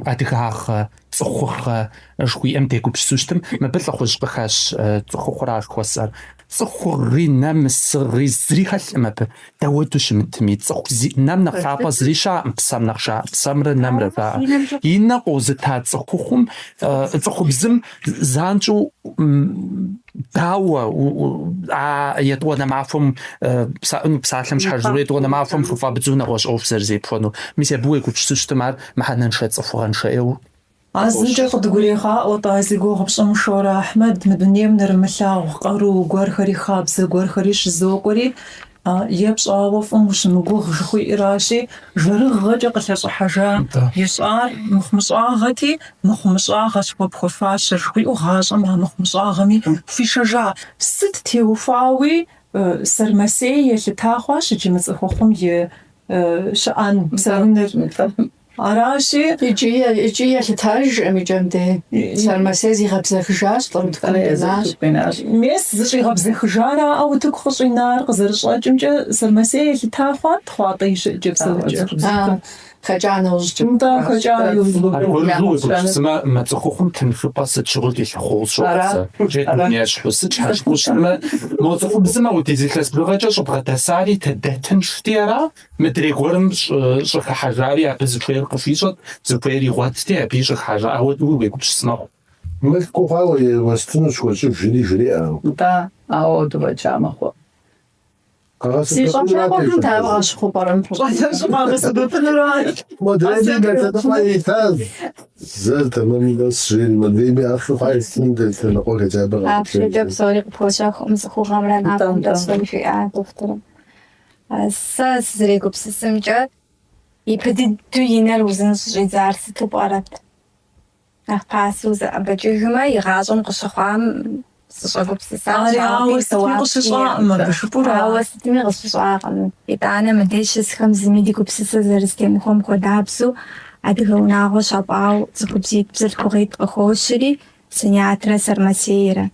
Адыгагъэ, цӏыхугъэ жыхуиӏэм дегупсысу щытым, мыбы лӏыхъужь къыхэщ цӏыхухъура жыхуэсӏэр. Цӏыхугъи, нэмысыгъи зыри хэлъкъым абы. Дауэду щымытми, цӏыху зи нэм нэхъ лъапӏэ зыри щыӏэкъым, псэм нэхъ жаӏэ, псэмрэ нэмрэ жаӏэ. И нэ къозыта цӏыхухъум, цӏыхубзым занщӏэу дауэ а етӏуанэ махуэм псалъэм щхьэ жызоӏэ, етӏуанэ махуэм хыфӏэбдзу нэгъуэщӏ ӏуэху зэрызепхуэнур. Мис абы уегупсысу щытым, ар мыхьэнэншэ, цӏыхугъэншэ ӏейуэ А зымкӏэ къыдгурегъаӏуэ-тӏэ а зи гугъу пщӏым Шорэ Ахьмэд, мы дунейм нэрымылъагъу къару гуэрхэри хабзэ гуэрхэри щызокӏуэри, е пщӏауэ фӏым ущымыгугъ жыхуиӏэращи, жэрыгъэкӏэ къылъэщӏыхьэжа ищӏар мыхъумыщӏагъэти, мыхъумыщӏагъэщ уэ пхуэфащэр жыхуиӏэу гъащӏэм а мыхъумыщӏагъэми хуишэжа. Сыт теухуауи Сэрмэсей елъыта хъуащ иджы мы цӏыхухъум и щыӏэн псэуныр. Аращи. Икӏи, икӏи елъытажкъым и кӏэм дей. Сэрмэсей зигъэбзэхыжащ, лӏыр утыкум къинащ. Мес, зыщӏигъэбзэхыжараӏэ утыку къыщӏинар къызэрыщӏэкӏымкӏэ Сэрмэсей елъыта хъуат Хъуатӏэ и щыӏэкӏэ псэукӏэр. Хэкӏа нэужькӏэ. Нтӏэ, хэкӏа иужь. Аргуэру уегупсысмэ, мы цӏыхухъум тыншыпӏэ сыт щыгъуи къилъыхъуэу сщохъу сэ. Джэдум ещхьу, сыт щхьэ жыпӏэу щытмэ, мо цӏыхубзым апхуэдиз илъэс бжыгъэкӏэ щӏыбгъэдэсари дэтыншти ара? Мыдрей гуэрым щӏыхыхьэжари абы зыхуейр къыхуищӏэт, зыхуейр игъуэтти, абыи щӏыхыхьэжа, ауэдэуи уегупсыс мэхъу. Мылъку хъуауэ уэстынущ хуэщӏыж жери жреӏэ. Нтӏэ, ауэдэу фӏэкӏа мыхъу. Си щӏалэгъуэхэм дауэ къащыхъуу пӏэрэ мыпхуэдэ? Щӏалэщӏыр къагъэсэбэпынуращ. Модрейми дэлъэныкъуэ иритащ. Зэ тэмэм нэс жери, модрейми ахъшэу хъуа естын дэлъэныкъуэ хотя бы Ахъшэкӏэ псори къыпхуэщэхукъым цӏыхугъэмрэ напэмрэ псоми жиӏа дохутырым. Сэ сызэрегупсысымкӏэ, ипэ дыдэу и нэр узын щӏыщӏидзар сыту пӏэрэт? Нэхъ пасэу узэӏэбэкӏыжмэ, и гъащӏэм къыщыхъуам сыщӏэгупсысащ, Ари ауэ сытми къыщыщӏакъым абы, жыпӏэу ара? Ауэ сытми къыщыщӏакъым. Итӏанэ мыдей щысхэм зыми ди гупсысэ зэрызэтемыхуэм хуэдабзэу адыгэ унагъуэ щапӏауэ цӏыхубзитӏ бзылъхугъитӏ къыхощри, Сынятрэ Сэрмэсейрэ.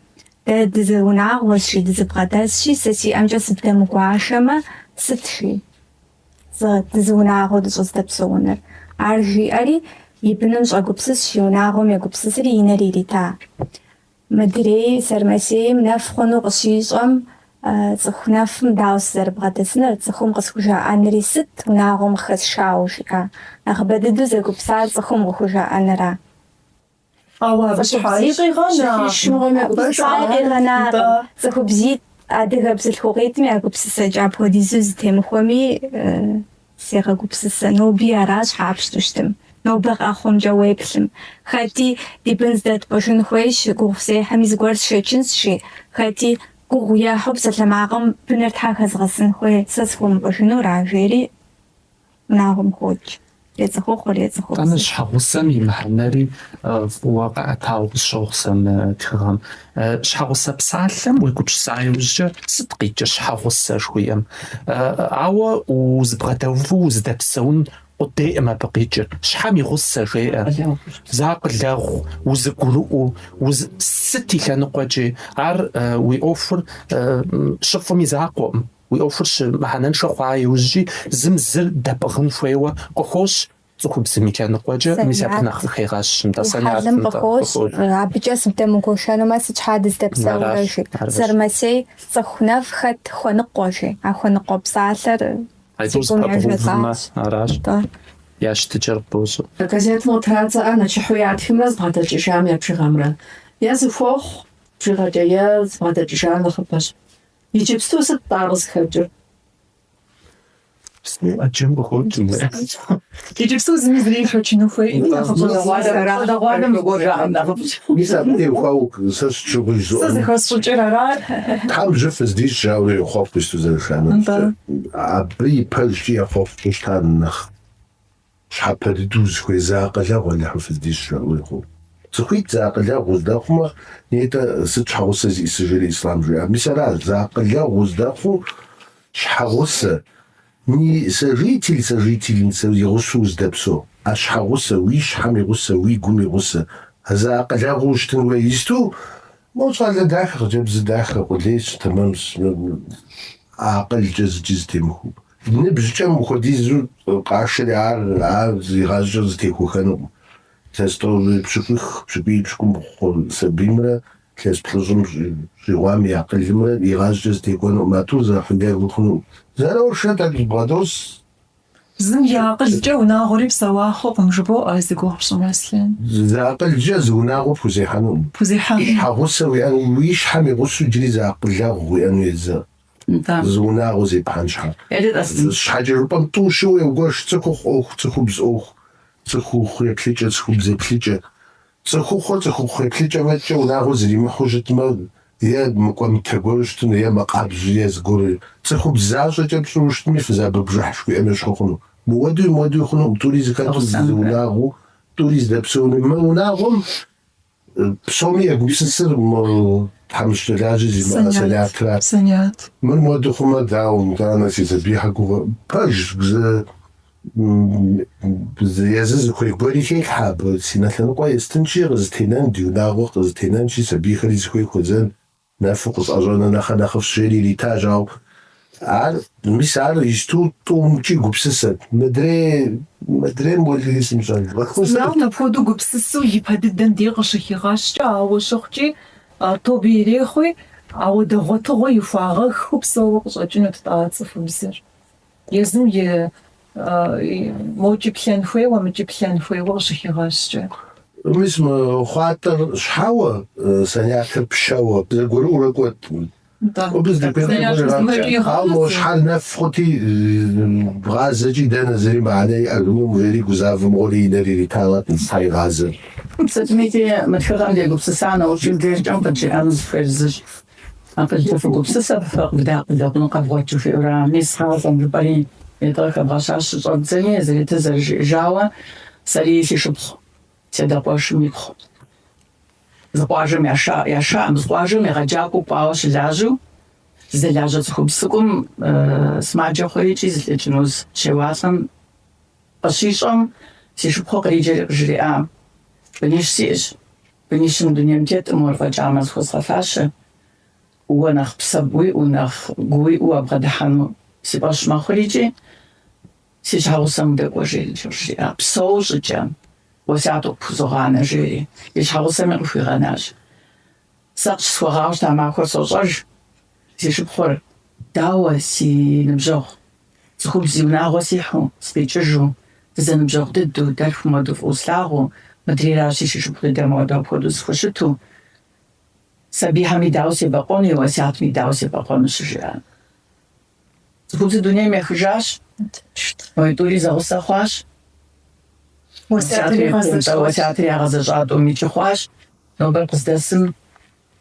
Дэ дызэунагъуэщ, жи, дызыбгъэдэсщи, сэ сиӏэмкӏэ сыбдэмыгуашэмэ, сыт, жи, зы дызыунагъуэу дыщӏыздэпсэуныр. Ар жиӏэри, и быным щӏэгупсысщ, и унагъуэм егупсысри, и нэр ирита. Мыдрей Сэрмэсейм нэф хъуну къыщищӏэм. Цӏыху нэфым дауэ сызэрыбгъэдэсынур, цӏыхум къысхужаӏэнри сыт унагъуэм къыхэсшауэ жиӏа. Нэхъыбэ дыдэу зэгупсар цӏыхум къыхужаӏэныра. Ауэ абы щхьэи къигъэнакъым. Щхьэи къигъэнакъым. Цӏыхубзитӏ, адыгэ бзылъхугъитӏым я гупсысэкӏэ апхуэдизу зытемыхуэми сегъэгупсысэ. Ноби аращ къапщтэу щытым. Нобэ къэхъумкӏэ уеплъым. Хэти ди бын здэтпӏыжын хуейщ, гугъу сехьми зыгуэр сшэчынщ, жи. Хэти гугъу ехьу псалъэмакъым быныр тхьэ хэзгъэсын хуей, сэ схуэмыпӏыжынура, жери унагъуэм хокӏ. Е цӏыхухъур, е Тӏэны цӏыхубзыр. щхьэгъусэм и мыхьэнэри фӏыуэ къэӏэтауэ къысщохъу сэ мы тхыгъэм. Щхьэгъусэ псалъэм уегупсыса иужькӏэ сыт къикӏыр щхьэгъусэ жыхуиӏэм? Ауэ узыбгъэдэуву узыдэпсэун къудейкъым абы къикӏыр. Щхьэм и гъусэ жеӏэ. Зэакъылэгъу, узыгурыӏуэу, сыт и лъэныкъуэкӏи ар уи ӏуэхур щыфӏым и закъуэкъым. Уи ӏуэхур щымыхьэнэншэ хъуа иужькӏи зым зыр дэпӏыгъын хуейуэ къыхощ цӏыхубзым и лъэныкъуэкӏэ, мис абы Сэнят нэхъ къыхегъэщ, нтӏэ, и Сэнят, хьэлым нтӏэ, къыхощ, къыхощ. абыкӏэ сыбдэмыгуэшэнумэ, сыт щхьа дыздэпсэурэ, Аращ, жи. аращ. Сэрмэсей цӏыху нэф хэт хуэныкъуэ, жи. А хуэныкъуэ псалъэр А си тӏур гум зэпэбгъэувмэ, ежэлӏащ. аращ. Нтӏэ. Я щытыкӏэр къыбощӏэ. Газетым къытрадзэӏэ нэчыхьу ятхымрэ зыбгъэдэкӏыжам я бжыгъэмрэ. Е зэхуохъу бжыгъэкӏэ, е зыбгъэдэкӏыжар нэхъыбэщ. Иджыпсту сыт ар къызыхэкӏыр? Псу ӏэджэм къыхокӏ мы. Иджыпсту зыми зыри ишэчыну хуейкъыми, нэхъыфӏ Щӏалэгъуалэм зыгуэр жаӏэм нэхъыфӏщ. Мис абы теухуауэ сэ сыт щыгъуи Сэ жызоӏэ. зыхэсщӏыкӏыр арат. Тхьэм жьы фыздищӏ жаӏэурэ йохъуэхъу исту зэрыша нэужькӏэ. Абы и пэжкӏи ехъуэхъуу щытар нэхъ Щхьэпэ дыдэу узыхуей зэакъылэгъу Алыхьым фыздищӏ жаӏэу ехъуэхъу. Цӏыхуитӏ зэакъылэгъу уздэхъумэ, нетӏэ сыт щхьэгъусэ зиӏысыжри Ислъам жиӏа. Мис аращ, зэакъылэгъу уздэхъуу щхьэгъусэ, не сожитель, сожительница и гъусэу уздэпсэу, а щхьэгъусэ, уи щхьэм и гъусэ, уи гум и гъусэ, зэакъылэгъуу ущытын хуей. Исту, мо щӏалэ дахэ, хъыджэбз дахэ, къулейщ, тэмэмщ, акъылкӏэ зыкӏи зэтемыхуэу. Ныбжькӏэ мыпхуэдизу къашэри ар ар игъащӏэкӏэ зэтехуэхэнукъым. Илъэс тӏощӏ пщыкӏуих, пщыкӏуий, пщыкӏубгъу сабиймрэ илъэс плӏыщӏым щӏигъуам и акъылымрэ игъащӏэкӏэ зэтехуэнукъым. А тӏур зэакъылэгъу хъунукъым. Зэрошэ тӏэкӏу зыбгъэдос. Зым и акъылкӏэ унагъуэри псэуа хъукъым, жыбоӏэ зи гугъу пщӏым, Аслъэн. Зы акъылкӏэ зы унагъуэ пхузехьэнукъым. Пхузехьэнукъым. Щхьэгъусэ уиӏэну, уи щхьэм и гъусэу иджыри зэакъылэгъу уиӏэну езы. Нтӏэ. Зы унагъуэ зепхьэн щхьэ. Еджэт, Аслъэн. Щхьэкӏэ жыпӏэм тӏу-щыуэ еугуэш цӏыхухъу ӏуэху, цӏыхубз ӏуэху, цӏыхухъу еплъыкӏэ, цӏыхубз еплъыкӏэ. Цӏыхухъур цӏыхухъу еплъыкӏэ фӏэкӏкӏэ унагъуэ зэримыхьу щытмэ, е мыкӏуэмытэ гуэру щытыну, е мыкъабзэу, е зыгуэру. Цӏыхубз защӏэкӏэ пщӏыу щытми, фызабэ бжыхь жыхуиӏэм ещхьу хъуну. Мыуэдуи мыуэдуи хъунукъым, тӏури зэхэту зы унагъуэу, тӏури здэпсэуну. Мы унагъуэм Псоми егупсысыр мо тхьэмыщкӏэ лажьэ зимыӏэ Сэнятра. Сэнят. Мыр моду хъумэ, дауэ, нтӏанэ си сабийхэр гугъэ. Пэжщ, зы езы зыхуей гуэри хелъхьэ абы. Си нэ лъэныкъуэ естынщи, къызэтенэн, ди унагъуэ къызэтенэнщи, сабийхэри зыхуей хуэзэн. Нэфу къысӏэщӏэнэ нэхъэ нэхъыфӏщ, жери иритащ, ауэ ар, мис ар исту тӏумкӏи гупсысэт. Мыдрей, мыдрейм уэлэхьи сымыщӏэж. Сынагъуэ апхуэдэу гупсысэу ипэ дыдэм дей къыщыхигъэщкӏэ, ауэ щыхъукӏи, тоби ирехъуи, ауэдэ гъуэтыгъуэ ихуагъэххэу псэууэ къыщӏэкӏынут-тӏэ а цӏыхубзыр. Езым и мокӏи плъэн хуейуэ, мыкӏи плъэн хуейуэ къыщыхигъэщкӏэ. Мис мы Хъуатӏэр щхьэуэ, Сэнятыр пщэуэ, зэгурыӏуэрэ кӏуэт. Абы здыхуейр Ауэ мо щхьэр нэф хъути, бгъазэкӏи дэнэ зыри мыхьэнэ иӏэжынум, жери гузавэ мыгъуэри и нэр иритауэ щхьэ игъазэр. Сытми, мы тхыгъэм дегупсыса нэужь, мыбдежкӏэм къыджиӏэну зыхуейр зыщ. Акъылкӏэ фыгупсысэ, фэ къывдэакъылэгъун къэвгъуэт жыхуиӏэура. Мис гъащӏэм жыпӏэри етӏэ хэбгъэщащ щыщӏэбдзэми, Заретэ зэрыжиӏэжауэ, сэри си шыпхъу, си адэ къуэшым ипхъу. Зы къуажэм яша, яшаӏым, зы къуажэм егъэджакӏуэу кӏуауэ щылажьэу, зыдэлажьэ цӏыхубз цӏыкӏум сымаджэ хъури икӏи зылӏыкӏын уз щеуалӏэм къыщищӏэм, си шыпхъур къриджэри къыжриӏа, Бынищ сиӏэщ. Бынищым дунейм тетӏым уэр фӏэкӏамэ зыхуэзгъэфащэ, уэ нэхъ псэ уиӏэу, нэхъ гу уиӏэу уабгъэдыхьэну си фӏэщ мэхъур икӏи си щхьэгъусэм удэкӏуэ жери жриӏа. Псэу щӏыкӏэ, уэсяту къыпхузогъанэ, жери. И щхьэгъусэми къыхуигъэнащ. Сэ къыщысхуэгъауэ щыта махуэр сощӏэж. си шыпхъур, дауэ си ныбжьэгъу цӏыхубз и унагъуэ сихьэу, сыкъикӏыжу, дызэныбжьэгъу дыдэу, дэлъхум хуэдэу фӏыуэ слъагъуу, мыдрейращи, си шыпхъу дыдэм хуэдэу апхуэдэу сыхущыту, сабийхэми дауэ себэкъуэну, и уэсятми дауэ себэкъуэну щыжиӏар. Цӏыхубзыр дунейм ехыжащ, тӏури зэгъусэ хъуащ. Уэсятыр ягъэзэщӏа тӏум икӏи хъуащ. Нобэр къыздэсым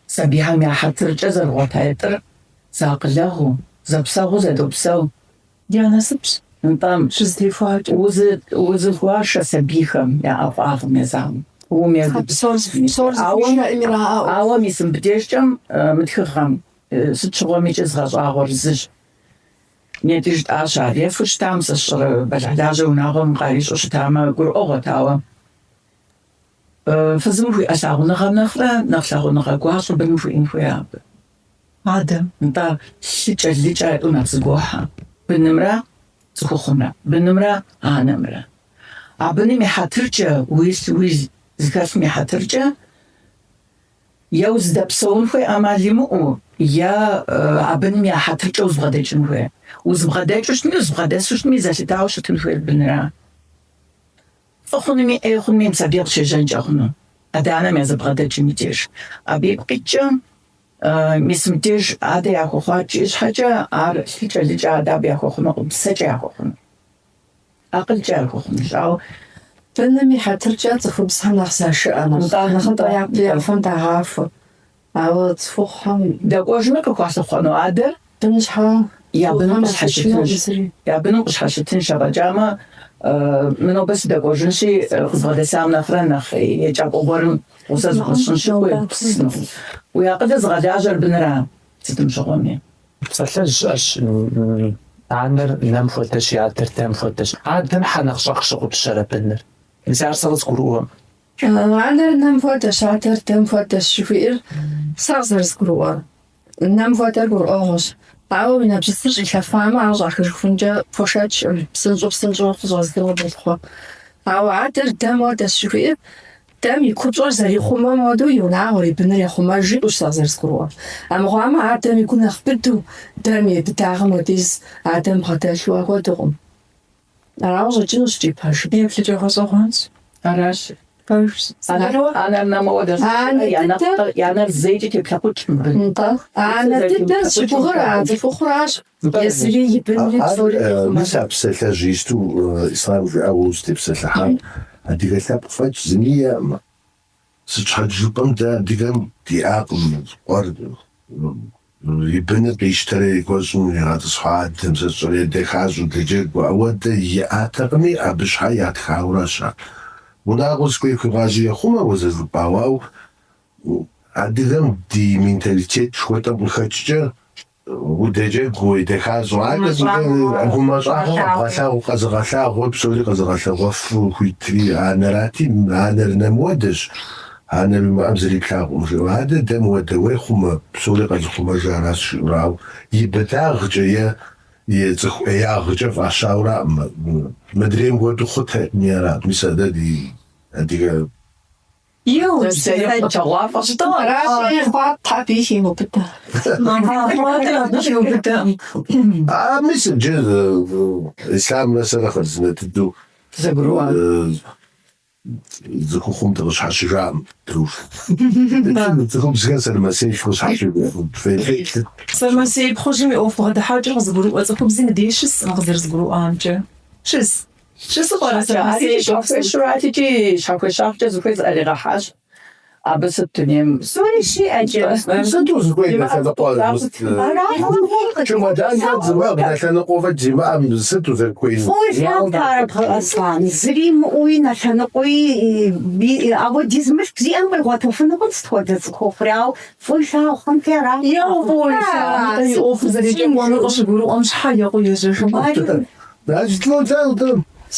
сабийхэм я хьэтыркӏэ зэрыгъуэтаитӏыр зэакъылэгъуу, зэпсэгъуу зэдопсэу. Я насыпщ. Нтӏэ, щызэтехуакӏэ. Узыхуашэ сабийхэм я ӏэфӏагъым езам. Ауэ мис мыбдежкӏэ мы тхыгъэм Сыт щыгъуэми икӏи згъэщӏагъуэр зыщ. Нетӏи жытӏащ ар ефэу щытам, сэ сщӏэрэ бэлыхьлажьэ унагъуэм къарищӏэу щытамэ, гурыӏуэгъуэт, ауэ фызым хуиӏэ лъагъуныгъэм нэхърэ нэхъ лъагъуныгъэ гуащӏэ быным хуиӏэн хуей абы. Адэм. Нтӏэ, лъыкӏэ, лыкӏэ а тӏум нэхъ зыгуохьэ. Бынымрэ цӏыхухъумрэ, бынымрэ анэмрэ. А быным и хьэтыркӏэ, уилъ уил зыхэлъым и хьэтыркӏэ, Е узыдэпсэун хуей ӏэмал имыӏэу, е а быным я хьэтыркӏэ узыбгъэдэкӏын хуей. Узыбгъэдэкӏыу щытми, узыбгъэдэсу щытми, зэлъытауэ щытын хуейр быныра. Фӏы хъунуми, ӏей хъунуми мис абдей къыщежьэнкӏэ хъуну, адэ-анэм я зэбгъэдэкӏым и деж. Абы ипкъ иткӏэ, мис мыбдеж адэ яхуэхъуат жиӏэ щхьэкӏэ, ар лъыкӏэ, лыкӏэ адэ абы яхуэхъунукъым, псэкӏэ яхуэхъуну. Акъылкӏэ яхуэхъунущ, ауэ. Быным и хьэтыркӏэ цӏыхубзхэм нэхъ зашыӏэ, нэхъыбэ я фэм дагъахуэ. Ауэ цӏыхухъухэм. Дэкӏуэжми къыхуалъыхъуэну адэр Бын щхьэ я быным къыщхьэщытынщ. Я быным къыщхьэщытынщ афӏэкӏамэ, мы нобэ сыдэкӏуэжынщи, къызбгъэдэсам нэхърэ нэхъ екӏакӏуэ гуэрым гъусэ зыхуэсщӏынщи, уегупсысыну. Уи акъылыр зыгъэлажьэр быныра сытым щыгъуэми. Псалъэжь щыӏэщ, анэр нэм хуэдэщ, адэр дэм хуэдэщ. Адэм хьэ нэхъ щӏэх щыгъупщэрэ быныр? Мис ар сэ къызгурыӏуэм. Анэр нэм хуэдэщ, адэр дэм хуэдэщ жыхуиӏэр сэ къызэрызгурыӏуэр. Нэм хуэдэр гурыӏуэгъуэщ. Ауэ уи нэбжьыцыр щӏилъэфамэ, ар щӏахыжыхункӏэ пхуэшэчкъым, псынщӏэу-псынщӏэу къыщӏэздыуэ мэлъыхъуэ. Ауэ адэр дэм хуэдэщ жыхуиӏэр Дэм и купщӏэр зэрихъумэм хуэдэу и унагъуэр, и быныр ехъумэж жиӏэущ сэ къызэрызгурыӏуэр. Армыхъуамэ, адэм и гур нэхъ быдэу, дэм и быдагъым хуэдиз адэм бгъэдэлъу апхуэдэукъым. Арауэ къыщӏэкӏынущ икӏи пэжым. Еплъыкӏэ гъэщӏэгъуэнщ. Аращ. Пэжщ. Анэр нэм хуэдэщ. Я нэр зэикӏи теплъэкъукӏкъым бын. Нтӏэ. Анэ дыдэр зыщыгугъыр а цӏыхухъуращ. Езыри и бынри псори къихъумэну. Мис а псалъэжь исту Ислъам жиӏауэ узытепсэлъыхьар адыгэ лъэпкъ фӏэкӏ зыми иӏэкъым. Сыт щхьэкӏэ жыпӏэм дэ адыгэм диӏакъым къуэр и быныр къищтэрэ и куэщӏым иригъэтӏысхьу адэм сэ сщӏэрэ едэхащӏэу дэджэгу, ауэдэ иӏатэкъыми, абы щхьэ ятхаурэщ ар. Унагъуэр зыхуей хуигъазэу ехъумэ уэ зэрыжыпӏауэ, ауэ адыгэм ди менталитет жыхуэтӏэм къыхэкӏкӏэ Удэджэгу, уедэхащӏэу, гумащӏагъэ къэбгъэлъагъуэ, къэзыгъэлъагъуэ, псори къэзыгъэлъэгъуэфу хуитри анэрати, анэр нэм уэдэщ, анэр уимыӏэм зыри плъагъукъым жиӏэу. Адэр дэм уэдэ, уехъумэ, псори къэзыхъумэжыр аращ жиӏэурэ, ауэ и быдагъкӏэ е и цӏыху ӏеягъкӏэ фӏащаураӏым, мыдрейм хуэдэу хъутэкъыми ара. Мис а дэ ди адыгэ А мис иджы Ислъамрэ сэрэ хъарзынэ дыдэу цӏыхухъум дыкъыщхьэщыжакъым. Цӏыхубзхэр Сэрмэсей къыщхьэщыжакъым. Сэрмэсей пхъужьым и ӏуэху бгъэдыхьэкӏэр къызыгурыӏуэ цӏыхубзи мыдей щыскъым къызэрызгурыӏуамкӏэ. Щыс. Щысу пӏэрэ Сэрмэсей? Щхьэхуещурат икӏи щхьэхуещагъкӏэ зыхуей зыӏэригъэхьащ. Абы сыт дунейм. Псори щиӏэкӏэ. Сыт узыхуейр нэлъэныкъуэ? Чемодан фӏэкӏ зимыӏэм, нэлъэныкъуэ фӏэкӏ зимыӏэм сыт узэрыхуейр? Фӏыуэ илъагъут ар Аслъан. Зыри имыӏэуи, нэлъэныкъуи, апхуэдиз мылъку зиӏэм къигъуэтыфынукъым сыт хуэдэ цӏыхухъури, ауэ фӏыуэ илъагъу хъунти ара. Еуэ фӏыуэ илъагъу, и ӏуэхур зэрекӏэкӏуэнур къыщыгурыӏуэм щхьэ екъуу ежьэжу.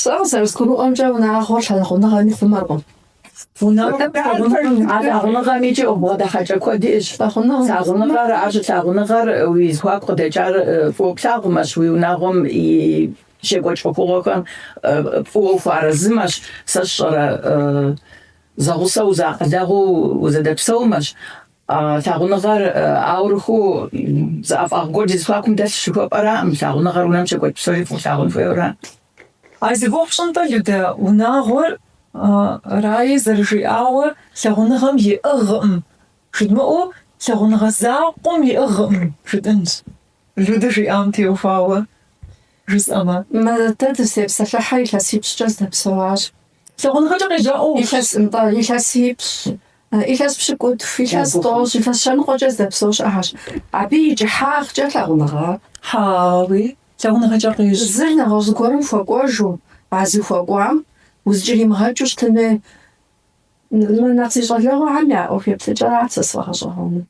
Сэ къызэрызгурыӏуэмкӏэ, унагъуэр лъагъуныгъэми хъумэркъым. А лъагъуныгъэм икӏи ӏуэху бгъэдыхьэкӏэ куэд иӏэщ. Лъагъуныгъэр, ар щылъагъуныгъэр уи зэхуаку къыдэкӏар фӏыуэ плъагъумэщ, уи унагъуэм и щекӏуэкӏ ӏуэхугъуэхэм фӏыуэ ухуэарэзымэщ, сэ сщӏэрэ зэгъусэу узэакъылэгъуу узэдэпсэумэщ. Лъагъуныгъэр аурыхыу зы ӏэфӏагъ гуэр ди зэхуакум дэлъщ жыхуэпӏэраӏым, лъагъуныгъэр унэм щекӏуэкӏ псори фӏыуэ лъагъун хуейуэра. А зи гугъу пщӏын-тӏэ, Людэ, унагъуэр Рае зэрыжиӏауэ, лъагъуныгъэм иӏыгъӏым жыдмыӏэу, лъагъуныгъэ закъуэм иӏыгъӏым жытӏэнщ, Людэ жиӏам теухуауэ жысӏэмэ. Мы дэ дызытепсэлъыхьыр илъэсипщӏкӏэ здэпсэуащ. Лъагъуныгъэкӏэ къежьа ӏуэхущ. Илъэс, нтӏэ, илъэсипщӏ, илъэс пщыкӏутху, илъэс тӏощӏ, илъэс щэныкъуэкӏэ здэпсэу щыӏэщ. Абы и кӏыхьагъкӏэ лъагъуныгъэ. Хьэуи, лъагъуныгъэкӏэ къежьэ. Зыр нэгъуэщӏ зыгуэрым хуэкӏуэжу, а зыхуэкӏуам узыкӏэримыгъэкӏыу щытын хуей. Мы нэхъ зи щӏалэгъуэхэм я ӏуэху еплъыкӏэрат сэ сфӏэгъэщӏэгъуэныр.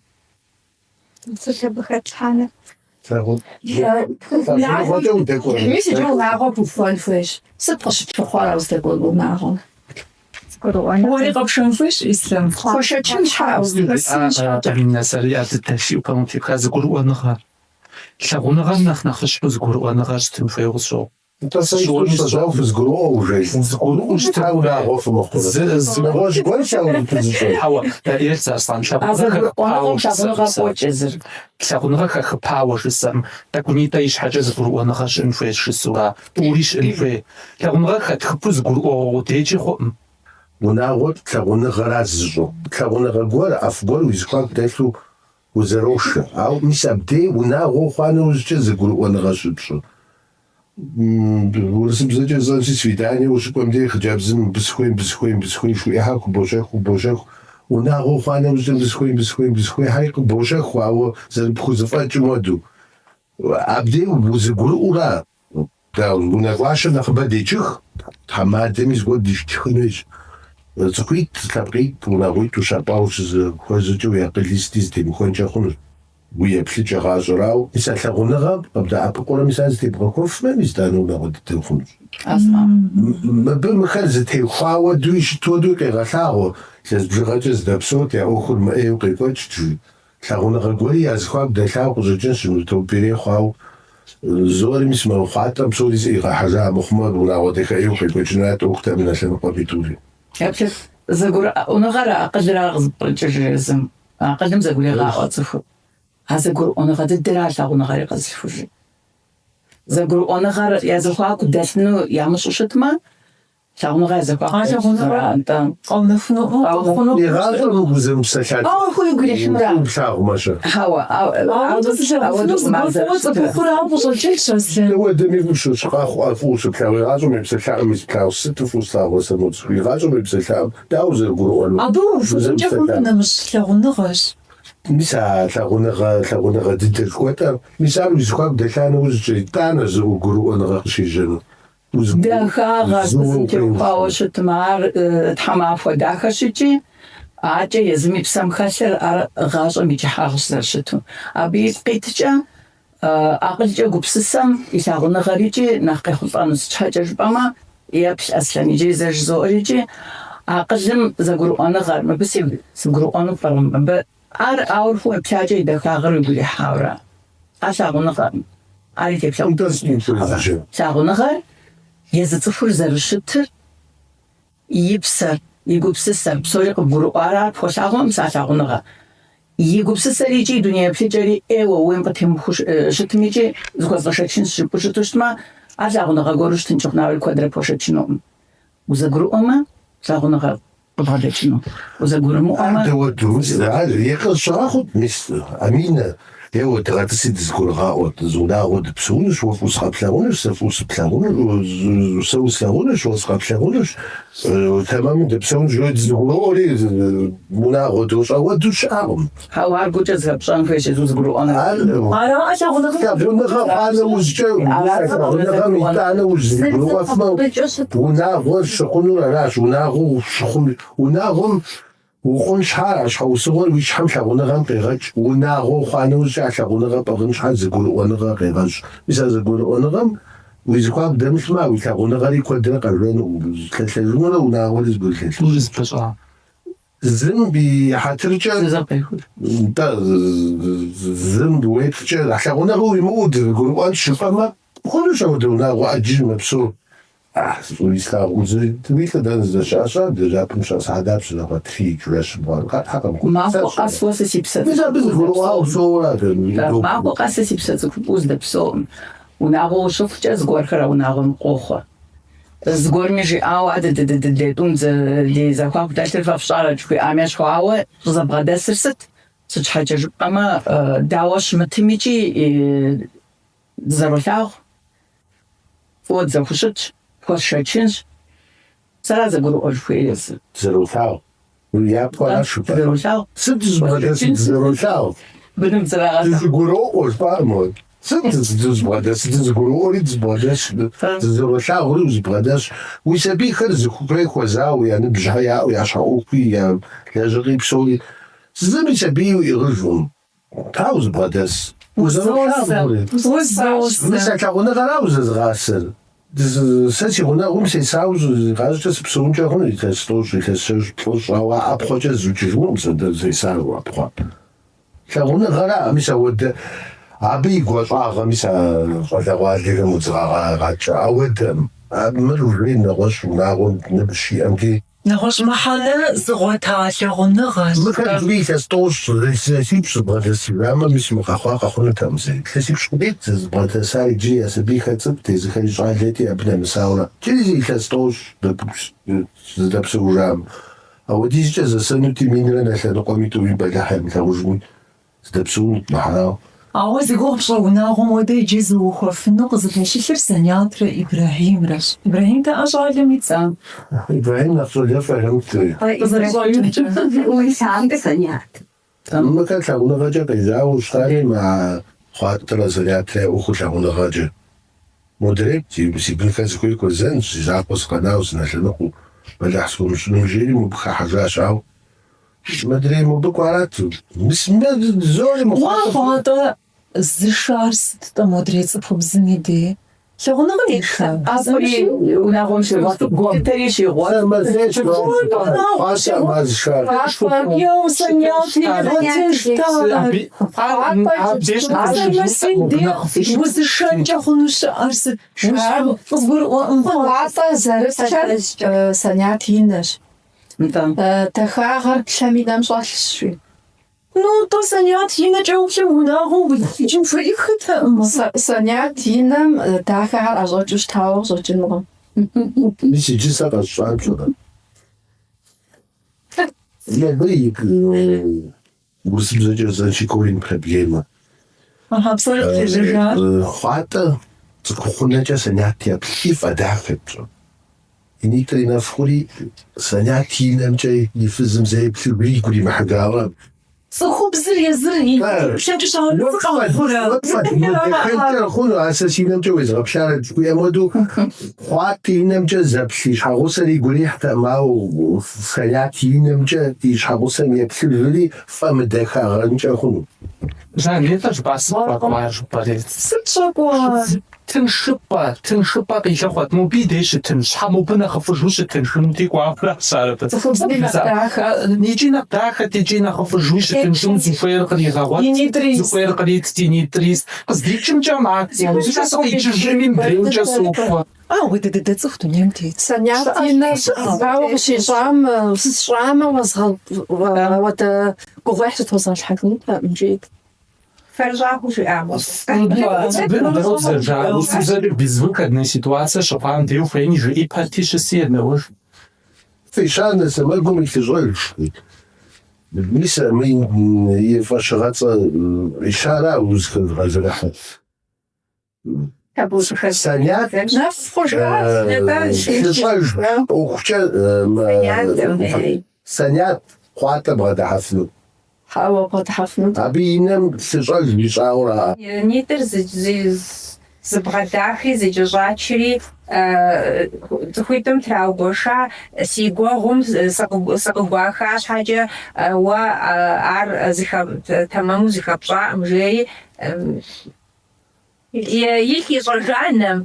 Сыт абы хэтлъхьэныр? Лъагъуныгъэкӏэ удэкӏуэну. Мис иджы унагъуэ бухуэн хуейщ. Сыт къыщыплъыхъуэр а уздэкӏуэн унагъуэм? Зыгурыӏуэныгъэ. Уэри къэпшэн хуейщ, Ислъам. Хуэшэчын щхьэ, узыхэсын щхьэкӏэ. Аминэ, сэри ар дыдэ си ӏупэм къытепха зыгурыӏуэныгъэ. Лъагъуныгъэм нэхъ нэхъыщхьэу зыгурыӏуэныгъэр щытын хуейуэ къысщохъу. Нтӏэ, сэ ищӏу сщӏэжауэ фызгурыӏуэу жеӏэ. Зыгурыӏуэу Щхьэ щытын унагъуэ фымыхъурэ? Нэгъуэщӏ гуэрщ а узыпызыщӏэр. Хьэуэ, еплъ, Аслъэн, А лъагъуныгъэ зэгурыӏуэныгъэм хэхыпауэ лъагъуныгъэр жысӏэм сэ. къокӏ езыр. Лъагъуныгъэ хэхыпауэ жысӏэм, тӏэкӏунитӏэ и щхьэкӏэ зыгурыӏуэныгъэ щыӏэн хуейщ жысӏэура, тӏури щыӏэн хуей. Лъагъуныгъэ хэтхыпу зыгурыӏуэгъуэ къудейкӏи хъуӏым. Унагъуэр лъагъуныгъэра зыщӏу. Лъагъуныгъэ гуэр, ӏэфӏ гуэр уи зэхуаку дэлъу узэрошэ. Ауэ мис абдей унагъуэ хъуа нэужькӏэ зэгурыӏуэныгъэ щыпщӏыр. Урысыбзэкӏэ жысӏэнщи, свидание ущыкӏуэм дей хъыджэбзым мыбы сыхуей, мыбы сыхуей, мыбы сыхуей жыхуиӏэхэр къыбощэху, къыбощэху. Унагъуэ хъуа нэужькӏэ мыбы сыхуей, мыбы сыхуей, мыбы сыхуейхэри къыбощэху, ауэ зэрыпхузэфӏэкӏым хуэдэу. Абдей узэгурыӏуэура? Дауэ, унэгуащэм нэхъыбэ дечых, тхьэмадэми зыгуэр дишхын хуейщ. Цӏыхуитӏ, лъэпкъитӏ, унагъуитӏ ущапӏауэ ущызэхуэзэкӏэ уи акъыли сыти зэтемыхуэнкӏэ хъунущ. Уи еплъыкӏэ гъащӏэрауэ, мис а лъагъуныгъэм къыбдэӏэпыкъурэ мис ар зэтебгъэхуэфмэ, мис итӏанэ унагъуэ дыдэ хъунущ. Мыбы мыхэр зэтехуауэ хуэдэуи щыт хуэдэуи къегъэлъагъуэ, илъэс бжыгъэкӏэ зэдэпсэут, я ӏуэхур мыӏейуэ къекӏуэкӏт, жи. Лъагъуныгъэ гуэри я зэхуаку дэлъауэ къыщӏэкӏынщ, нытопирей хъуауэ. Зори мис мы хъуатӏэм псори зыӏигъэхьэжа мыхъумэ, унагъуэ дахэӏейуэ къекӏуэкӏынурат ӏуэхутэкъым нэ лъэныкъуэми тӏури. Еплъыт, зэгурыӏуэныгъэр акъылыра къызыпкърыкӏыжыр езым. Акъылым зэгурегъаӏуэ цӏыхур. А зэгурыӏуэныгъэ дыдэра лъагъуныгъэри къэзылъхужыр. Зэгурыӏуэныгъэр я зэхуаку дэлъыну ямыщӏу щытмэ, лъагъуныгъэ я зэхуаку А лъагъуныгъэр дэлъынура, нтӏэ. къэунэхунукъым, къэхъуну. Игъащӏэм узэмыпсэлъа Ауэ уигу ирихьынура? цӏыху плъагъумэ-щэ? Хьэуэ, Ауэ зылъагъуфыну зыгуэр фӏыуэ цӏыхухъурауэ къыщӏэкӏынщ, Аслъэн. Дауэдэми къыщыщ къэхъу фӏыуэ щыплъагъу, игъащӏэм уепсэлъаӏым мис плъагъу, сыту фӏыуэ слъагъурэ сэ мо цӏыхур, игъащӏэм уепсэлъаӏым, дауэ узэрыгурыӏуэнур? Абы ухуэкӏэ хъуну нэмыщӏ лъагъуныгъэщ. Мис а лъагъуныгъэ, лъагъуныгъэ дыдэ жыхуэтӏэр, мис ар уи зэхуаку дэлъа нэужькӏэ, итӏанэ зэгурыӏуэныгъэ къыщежьэнур. Дахагъэ фызым теухуауэ щытмэ, ар тхьэмахуэ дахэщ икӏи акӏэ езым и псэм хэлъыр ар гъащӏэм и кӏыхьагъщ зэрыщыту. Абы ипкъ иткӏэ акъылкӏэ гупсысэм и лъагъуныгъэр икӏи нэхъ къехъулӏэну сыт щхьэкӏэ жыпӏэмэ, еплъ Аслъэн иджыри зэ жызоӏэр икӏи акъылым зэгурыӏуэныгъэр, мыбы сыгурыӏуэну пӏэрэ, мыбы Ар ауэрху уеплъакӏэ и дахагъэр уигу ирихьауэра? Ар лъагъуныгъэкъым. Ар и теплъэгъуэ. Нтӏэ, сыт хуэдизкӏэ? Лъагъуныгъэр езы цӏыхур зэрыщытыр, и псэр, и гупсысэр, псори къыбгурыӏуарэ ар пхуэлъагъумэ, мис а лъагъуныгъэ. И гупсысэри икӏи и дуней еплъыкӏэри ӏейуэ ууейм къытемыхуэу щытым икӏи зыхуэзгъэшэчынщ жыпӏэу щыту щытмэ, ар лъагъуныгъэ гуэру щытынкӏи хъун, ауэ куэдрэ пхуэшэчынукъым. Узэгурыӏуэмэ, лъагъуныгъэр къыбгъэдэкӏыну. Узэгурымыӏуэмэ. Ар дауэду, ар е къызыщыгъэхъут, мис, Аминэ, еуэ, дыгъэтӏыси дызэгурыгъаӏуэт, зы унагъуэ дыпсэунущ, уэ фӏыуэ сыкъэплъагъунущ, сэ фӏыуэ сыплъагъунущ, сэ услъагъунущ, уэ сыкъэплъагъунущ, тэмэму дыпсэунущ, жыӏэу дызэгурыӏуэри, унагъуэ дощӏ, ауэдэу щыӏэкъым. Хьэуэ, ар гукӏэ зыхэпщӏэн хуейщ, езы узэгурыӏуэныр. Ар Араӏэ лъагъуныгъэм лъагъуныгъэ хъуа нэужькӏэ, лъагъуныгъэм итӏанэ узэгурыӏуэфмэ, унагъуэр щыхъунур аращ, унагъуэу щыхъун, унагъуэм ухъун щхьа, а щхьэусыгъуэр уи щхьэм лъагъуныгъэм къегъэкӏ, унагъуэу хъуа нэужькӏэ а лъагъуныгъэ пӏыгъын щхьа зэгурыӏуэныгъэ къегъэщӏ. Мис а зэгурыӏуэныгъэм уи зэхуаку дэмылъмэ, а уи лъагъуныгъэри куэдрэ къэжэну, лъэлъэжынурэ унагъуэри зыгурылъэлъыжынущ. Тӏури зэпыщӏа. Зым и хьэтыркӏэ, нтӏэ, зым уеплъкӏэ, лъагъуныгъэ уимыӏэу дызэгурыӏуэнщ жыпӏэмэ, хъунущ апхуэдэ унагъуэ ӏэджи мэпсэу. Фӏыуи слъагъум зыри, уи лӏыр дэнэ здэщыӏэр? Щыӏэм лэжьапӏэм щыӏэ сыхьэт дапщэ нэхъуэ трикӏ жэщым хъуар? Къэтхьэкъым. Махуэ къэс уэ сэ си псэ Мис абы зыгурыӏуауэ псэуура дэ? Махуэ къэс сэ си псэ цӏыхупӏэу здэпсэукъым. Унагъуэ ущыхъукӏэ зыгуэрхэр а унагъуэм къохъуэ. Зыгуэрми жиӏауэ, а дыдыдыдыдей тӏум ди зэхуаку дэлъыр фэ фщӏарэт жыхуиӏам ещхьу, ауэ щӏызэбгъэдэсыр сыт? Сыт щхьэкӏэ жыпӏэмэ, дауэ щымытымикӏи дызэролъагъу, фӏыуэ дызэхущытщ, пхуэсшэчынщ. Сэра зэгурыӏуэж хуейр езыр. Дызэролъагъу. Япэу аращ жыпӏэр. Дызэролъагъу. Сыт дызыбгъэдэсыр? Дызэролъагъу. Быным дызэрагъэлъагъу. Дызэгуроӏуэ жыпӏар мо. Сыт дызыбгъэдэсыр? Дызэгуроӏуэри дызыбгъэдэсщ, дызэролъагъури узыбгъэдэсщ. Уи сабийхэр зыхуей хуэзауэ, я ныбжьхэр яӏэу, я щхьэ ӏуэхуи, я лэжьыгъи псори. Зыми сабий уиӏыгъыжкъым. Тхьэ узыбгъэдэс. Узэролъагъури. Мис а лъагъуныгъэра узэзыгъасэр? Сэ си гъунэгъум сесауэ игъащӏэкӏэ сыпсэункӏэ хъуну илъэс тӏощӏ, илъэс щэщӏ, плӏыщӏ, ауэ а ӏэпхъуэкӏэ зызукӏыжынукъым сэ дэ сесауэ ӏэпхъуэ. Лъагъуныгъэра, мис ауэдэ, абы и гуащӏагъэ, мис а щӏалэгъуалэхэм удз гъэгъа къакӏэ, ауэдэ, мыр уже нэгъуэщӏ унагъуэм ныбжь щиӏэм дей. Нэгъуэщӏ мыхьэнэ зыгъуэта лъагъуныгъэщ. Мыхэр иджыри илъэс тӏощӏ, илъэсипщӏ зыбгъэдэсыжамэ, мис мы къэхъуа къэхъунутэкъым зэи. Илъэсипщӏ къудейт зэзыбгъэдэсар, иджыри я сабийхэр цӏыкӏут, езыхэри щӏалэти, абы нэмысауэрэ. Иджыри зы илъэс тӏощӏ зэдэпсэужам. Ауэдизкӏэ зэсэнути, минрэ нэ лъэныкъуэми тӏуми бэлыхь ямылъагъужми, здэпсэунут мыхьэнау. Ауэ зи гугъу пщӏы унагъуэм хуэдэ иджы зыухуэфыну къызыпэщылъыр Сэнятрэ Ибрэхьимрэщ. Ибрэхьимтэӏэ щӏалэм и цӏэ? Ибрэхьим нэхъ щӏалэфӏ яхэмытри. Къызэрыщӏэкӏымкӏэ. Уи Сэнят. Мыхэр лъагъуныгъэкӏэ къежьауэ щытати, мы Хъуатӏэрэ Сэнятрэ я ӏуэхур лъагъуныгъэкӏэ. Модрейм си бынхэр зыхуей хуэзэнщ, си закъуэ сыкъэнауэ сынэлъэныкъуэу, бэлыхь схуэмыщӏыну жери мобы хыхьэжащ, ауэ мыдрей мобы кӏуарат. Мис мы зори Уэ мыхъуатӏэ. Хъуатӏэ зышар сыт-тӏэ модрей цӏыхубзым и дей? Лъагъуныгъэм иша? ӏэфӏри унагъуэм щигъуэт, гулъытэри щигъуэт. Сэрмэзейщ, Хъуатӏэ мэзшар. Еу, Сэнят иригъэтыжт ар. Сэрмэсей дей узышэнкӏэ хъуну щыӏэр сыт? Къызгурыӏуэкъым. Хъуатӏэ зэрыплъэр Сэнят и нэщ. Дахагъэр плъэм и нэм щӏэлъщ, жи. Ну, тӏэ, Сэнят и нэкӏэ уплъэм унагъуэу уилъыджын хуеиххэтэкъым. Сэнят и нэм дахэхэр ӏэщӏэкӏыу щытауэ къыщӏэкӏынкъым. Мис иджы сэ къэсщӏар пщӏэрэ? Мыбы и урысыбзэкӏэ жысӏэнщи корень проблемы. Аха, псори къызежьэжар. Хъуатӏэ цӏыхухъунэкӏэ Сэнят еплъи фӏэдахэт пщӏэ. И нитӏри нэф хъури, Сэнят и нэмкӏэ и фызым зэ еплъыжри игу иримыхьыжауэ. Цӏыхубзыр езыр и теплъэмкӏэ щыгъэныфӏ къэхъурэ? Мыдэхэнкӏэ хъуну, а сэ си нэмкӏэ уезгъэплъарэт жыхуиӏэм хуэдэу, Хъуатӏэ и нэмкӏэ зэплъ и щхьэгъусэр игу ирихьтэкъым, ауэ Сэнят и нэмкӏэ и щхьэгъусэм еплъыжри фӏэмыдэхагъэнкӏэ хъуну. Жан, нетӏэ жыпӏа сыт щӏэкӏуар жыпӏэри? Сыт щӏэкӏуар? Тыншыпӏэ, тыншыпӏэ къилъыхъуэт, мобы и дей щытын, щхьэ мобы нэхъыфӏыжу щытыншынути кӏуауэращ ар абы. Цӏыхубзми нэхъ дахэ. Икӏи нэхъ дахэт, икӏи нэхъыфӏыжуи щытыншыну зыхуейр къригъэгъуэт, И нитӏри ист. зыхуейр къритт, и нитӏри ист. Къыздикӏымкӏэ макӏуэ, мыбыкӏэ сыкъикӏыжми мыдреймкӏэ сокӏуэ. Ауэдэ дыдэ цӏыху дунейм тет. Сэнят и нэр ауэ къыщищӏам, сысщӏамэ, уэзгъэ-, гугъуехь зытозгъэлъхьэжынутэкъым, жиӏэт. Фэрыщӏагъыу жиӏа мо? Урысыбзэкӏэ безвыходная ситуация щыхъуам дей ухуейми жыӏи пэти щыси едэӏуэж. Фӏища нэ сэмэгум и лъыщӏэж. Мис мы и фӏэщыгъэцӏэ фӏищара узыхэзыгъэзэрыхьыр. Сэнят Нэф хъужащ. лъыщӏэж ӏуэхукӏэ Сэнят Хъуатӏэ бгъэдыхьэфыну. Хьэуэ, бгъэдыхьэфынут. Абы и нэм лъыщӏэж ищӏауэра? Нитӏыр зыбгъэдахри зэкӏэщӏачри цӏыхуитӏым траугуэша, си гуэгъум сыкъыгуаха щхьэкӏэ уэ ар тэмэму зыхэпщӏакъым, жери Илъ ищӏэжа нэм.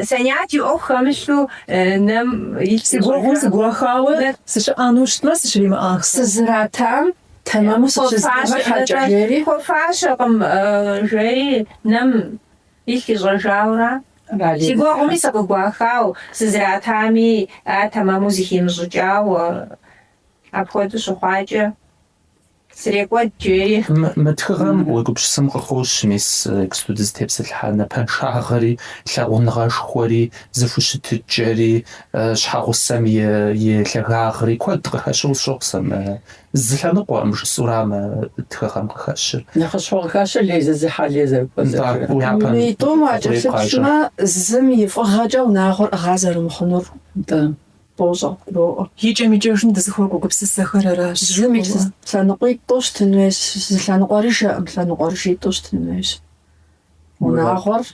Сэнят и ӏуэху хэмылъу нэм илъ Си гуэгъум сыгуахауэ сыщыӏэну щытмэ, сыщримыӏах. Сызратам тэмэму Си гуэгъуми сыкъыгуахауэ, сызратами ар тэмэму зыхимыщӏыкӏауэ, апхуэдэу щыхъуакӏэ, срекӏуэд жери. Мы тхыгъэм уегупсысым къыхощ, мис иджыпсту дызытепсэлъыхьа напэншагъэри, лъагъуныгъэшхуэри, зэхущытыкӏэри, щхьэгъусэм и лъагагъри куэд къыхэщу къысщохъу сэ мы Зы лъэныкъуэкъым жысӏэура мы тхыгъэм къыхэщыр. Нэхъыщхьэу къыхэщыр лей зезыхьэр лей зэрыхуэзэжыр. Мыитӏум уакӏэлъыплъмэ, зым и фӏыгъэкӏэ унагъуэр ӏыгъа зэрымыхъунур бощӏэ, къыбгуроӏуэ. Икӏэм-икӏэжым дызыхуэкӏуэ гупсысэхэр аращ. Зым и лъэныкъуитӏу щытын хуейщ, зы лъэныкъуэрыжэкъым, лъэныкъуэрыжитӏу щытын хуейщ. Унагъуэр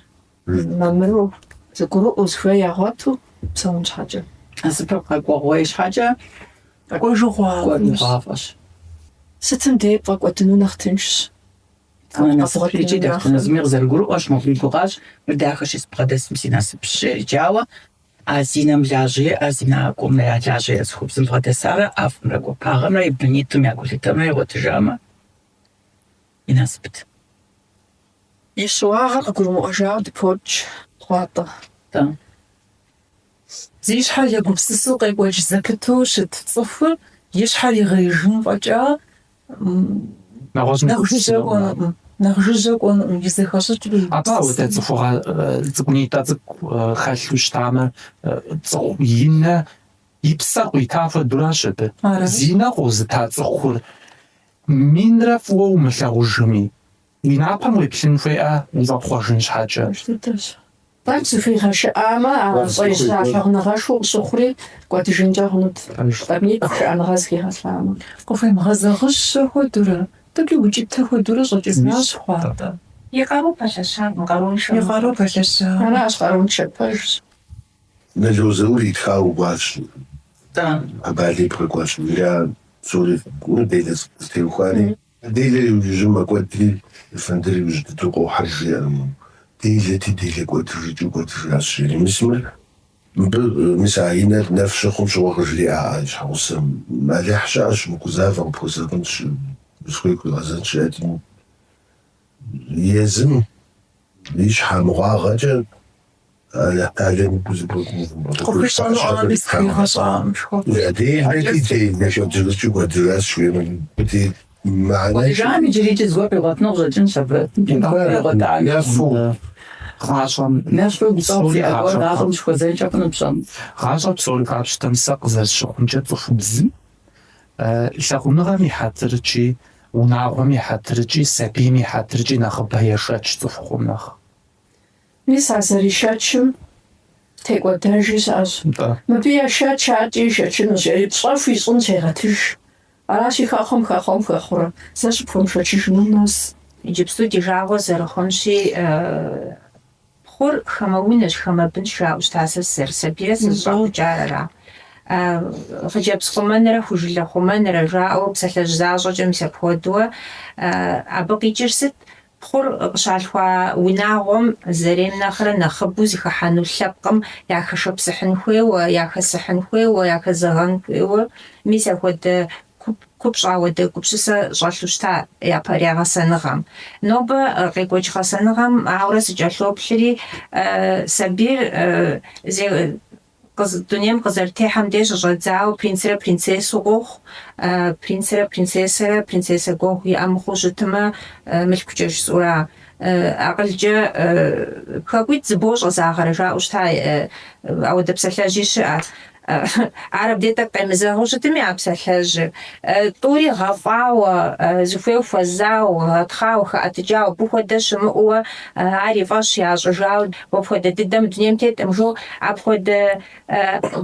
мамыру, зэгурыӏуэу, зыхуей ягъуэту псэун щхьэкӏэ. Насыпыр къэкӏуэгъуей щхьэкӏэ кӏуэжыгъуафӏэщ. Сытым дей пфӏэкӏуэдыну нэхъ тыншщ. Насыпыр икӏи дэтхэнэ зыми къызэрыгурыӏуэщ, мобы и гугъащ, мыр дахэщи сыбгъэдэсым си насыпщ, жери. Ауэ а зи нэм лажьэ иӏэ, зи накӏуэм я лажьэ иӏэ цӏыхубзым бгъэдэсарэ ӏэфӏымрэ гуапагъэмрэ и бынитӏым я гулъытэмрэ игъуэтыжамэ, и насыпт. И щыуагъэр къыгурымыӏуэжауэ дыпокӏ, Хъуатӏэ. Зи щхьэр егупсысу къекӏуэкӏ зэпыту щыт цӏыхур и щхьэр игъеижын фӏэкӏа нэхъ жыжьэ кӏуэнукъым, нэхъ жыжьэ кӏуэнукъым, и зэхэщӏыкӏри и Абы ауэдэ цӏыхугъэ цӏыкӏунитӏэ цӏыкӏу хэлъу щытамэ, цӏыху и нэ и псэр къуита хуэдуращ абы. Зи нэ къозыта цӏыхур минрэ фӏыуэ умылъагъужми, Уи напэм уеплъын хуейӏэ ущӏэпхъуэжын щхьэкӏэ? Тӏэкӏу зыхуигъэшыӏамэ, а щӏежьа лъагъуныгъэшхуэу къыщыхъури кӏуэдыжынкӏэ хъунут. Тӏэкӏунитӏ шыӏэныгъэ зыхигъэлъамэ. Къыхуемыгъэзэгъыщэ хуэдурэ, тӏэкӏуи укӏытэ хуэдурэ щӏэкӏыжащ Хъуатӏэ. И къару пэлъэщакъым, къарууншэ И къару пэлъэщакъым. Аращ, къарууншэ, пэжщ. Нало Заур итхауэ кӏуащ. Абы Алий пхъэкӏуащ. Я псори, ну, делэ зытеухуари. Делэр иужьым мэкӏуэдри, ефэндыр иужь дыдэу къохьэж, жиӏэр. Делэти, делэ кӏуэдыжыкӏыу кӏуэдыжащ, жери. Мис мыр, мыбы, мис а и нэр нэф щыхъум щыгъуэ къыжриӏа и щхьэгъусэм, Алыхь щыӏэщ, умыгузавэ, къыпхуэсакъынщ, зыхуей хуигъэзэнщ, жиӏэти, езым и щхьэ мыгъуагъэкӏэ Алыхь Талэм игу Къыхуищӏэнуӏами зыхуигъэщӏакъым жыхуэпӏэр. Делэти, делэ кӏуэдыжыкӏыу кӏуэдыжащ, жиӏэмэ, ди мыхьэнэншэ. Кӏуэдыжам иджыри икӏи зыгуэр къигъуэтыну къыщӏэкӏынщ абы. Къигъуэтами. Нэфу гъащӏэм Нэфу гущӏэгъу зиӏэ гуэр гъащӏэм щыхуэзэнкӏэ хъуну пщӏэн. Гъащӏэр псори къапщтэм, сэ къызэрысщыхъумкӏэ цӏыхубзым лъагъуныгъэм и хьэтыркӏи, унагъуэм и хьэтыркӏи, сабийм и хьэтыркӏи нэхъыбэ ешэч цӏыхухъум нэхъ. Мис а зэришэчым текӏуэдэжи щыӏэщ. Мыбы ешэч, адэкӏи ишэчынущ, жери пщӏэ хуищӏын щегъэтыж. Аращи, хэхъуэм, хэхъуэм, хэхъуэрэ, зэ щыпхуэмышэчыжынум нос. Иджыпсту ди жагъуэ зэрыхъунщи, пхъур хамэ унэщ, хамэ бынщ жаӏэу щыта сэ сызэрысабийрэ сызыщӏапӏыкӏар ара. Хъыджэбз хъумэнрэ ху жылэ хъумэнрэ жаӏэу псалъэжь защӏэкӏэ мис апхуэдэуэ. Абы къикӏыр сыт? Пхъур къыщалъхуа унагъуэм зэрейм нэхърэ нэхъыбэу зыхыхьэну лъэпкъым яхэшэпсыхьын хуейуэ, яхэсыхьын хуейуэ, яхэзэгъэн хуейуэ, мис апхуэдэ купщӏэ, ауэдэ гупсысэ щӏэлъу щыта япэрей гъэсэныгъэм. Нобэ къекӏуэкӏ гъэсэныгъэм ауэрэ сыкӏэлъоплъри, сабийр Дунейм къызэрытехьэм деж щыщӏэдзауэ принцрэ принцессэу къохъу. Принцрэ принцессэрэ принцессэ гуэгъу иӏэ мыхъуу щытмэ, мылъкукӏэ жысӏэура. Акъылкӏэ хакӏуитӏ зы бо щӏэзагъэрэ жаӏэу щыта, ауэдэ псалъэжьи щыӏэ. Ар абдей тӏэкӏу къемызэгъыу щытми а псалъэжьыр. Тӏури гъэфӏауэ, зыхуей хуэзауэ, гъэтхъауэ, хэӏэтыкӏауэ, абы хуэдэ щымыӏэуэ ар и фӏэщ ящӏыжауэ, уэ пхуэдэ дыдэ мы дунейм теткъым жу, апхуэдэ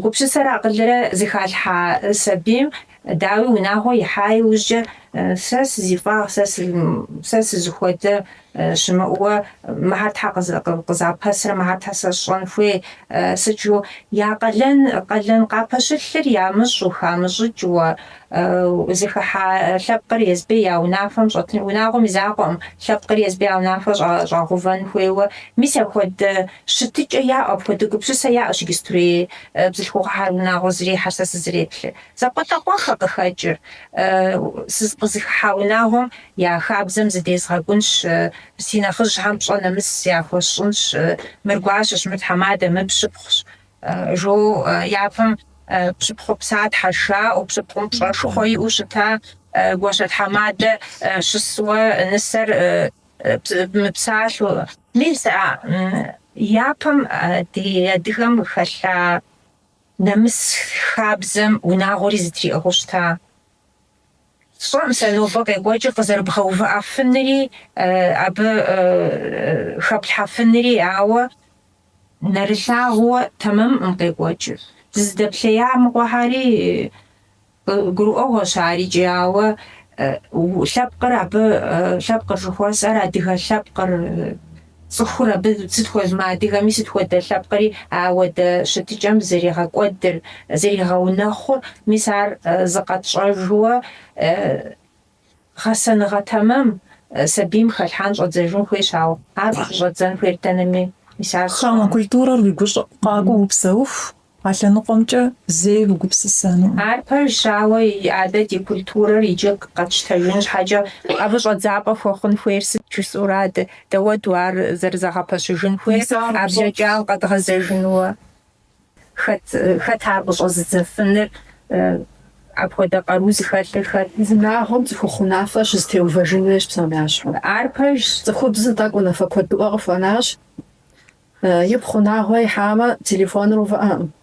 гупсысэрэ акъылрэ зыхалъхьа сабийм, дауи, унагъуэ ихьа иужькӏэ, сэ сызифӏагъ, сэ сызыхуэдэ щымыӏэуэ, мыхьэр тхьэ къызапэсрэ, мыхьэр тхьэ сэ сщӏэн хуей, сыт жу, я къалэн, къалэн къапэщылъыр ямыщӏу, хамыщӏыкӏыуэ, зыхыхьа лъэпкъыр езбы я унафэм щӏэтын, унагъуэм и закъуэкъым, лъэпкъыр езбы я унафэ щӏагъэувэн хуейуэ. Мис апхуэдэ щытыкӏэ яӏэу, апхуэдэ гупсысэ яӏэщ иджыстурей бзылъхугъэхэр унагъуэ зрихьэр, сэ сызэреплъыр. Закъуэтӏакъуэххэкъым. къыхэкӏыр. Сыкъызыхыхьа унагъуэм я хабзэм зыдезгъэкӏунщ, си нэхъыжьхэм пщӏэ нэмыс яхуэсщӏынщ, мыр гуащэщ, мыр тхьэмадэ, мыр пщыпхъущ. Жоу япэм пщыпхъу псатхьэщ жаӏэу, пщыпхъум пщӏэшхуэ иӏэу щыта гуащэ тхьэмадэ щысуэ нысэр мыпсалъэу. Мис а япэм ди адыгэм хэлъа нэмыс хабзэм унагъуэри зытриӏыгъыу щыта. Сщӏэкъым сэ нобэ къекӏуэкӏыр къызэрыбгъэувыӏэфынри, абы хэплъхьэфынри, ауэ нэрылъагъууэ тэмэмкъым къекӏуэкӏыр. Дызыдэплъея мыгъуэхьэри гурыӏуэгъуэщ ар икӏи, ауэ лъэпкъыр абы, лъэпкъыр жыхуэсӏэр адыгэ лъэпкъыр, Цӏыхур абы сыт хуэдэ мыадыгэми сыт хуэдэ лъэпкъри ауэдэ щытыкӏэм зэригъэкӏуэдыр, зэригъэунэхъур, мис ар зыкъэтщӏэжуэ гъэсэныгъэ тэмэм сабийм хэлъхьэн щӏэдзэжын хуейщ, ауэ ар къыщыщӏэдзэн хуейр дэнэми, мис ар Хамэ культурэр уи гущӏыӏу къакӏуэу упсэуху, А лъэныкъуэмкӏэ зэи угупсысэнукъым. Ар пэжщ, ауэ адэ ди культурэр иджы къэтщтэжын щхьэкӏэ абы щӏэдзапӏэ хуэхъун хуейр сыт жысӏэура дэ дауэду ар зэрызэгъэпэщыжын хуейр, а блэкӏам къэдгъэзэжынуэ хэт хэт ар къыщӏэзыдзэфыныр, апхуэдэ къару зыхэлъыр хэт? Унагъуэм цӏыхухъу унафэр щызэтеувэжын хуейщ псом ящхьэу. Ар пэжщ. Цӏыхубзым тӏэкӏу унафэ куэдыӏуэ къыхуэнащ. Ипхъу унагъуэ ихьамэ, телефоныр увыӏэкъым.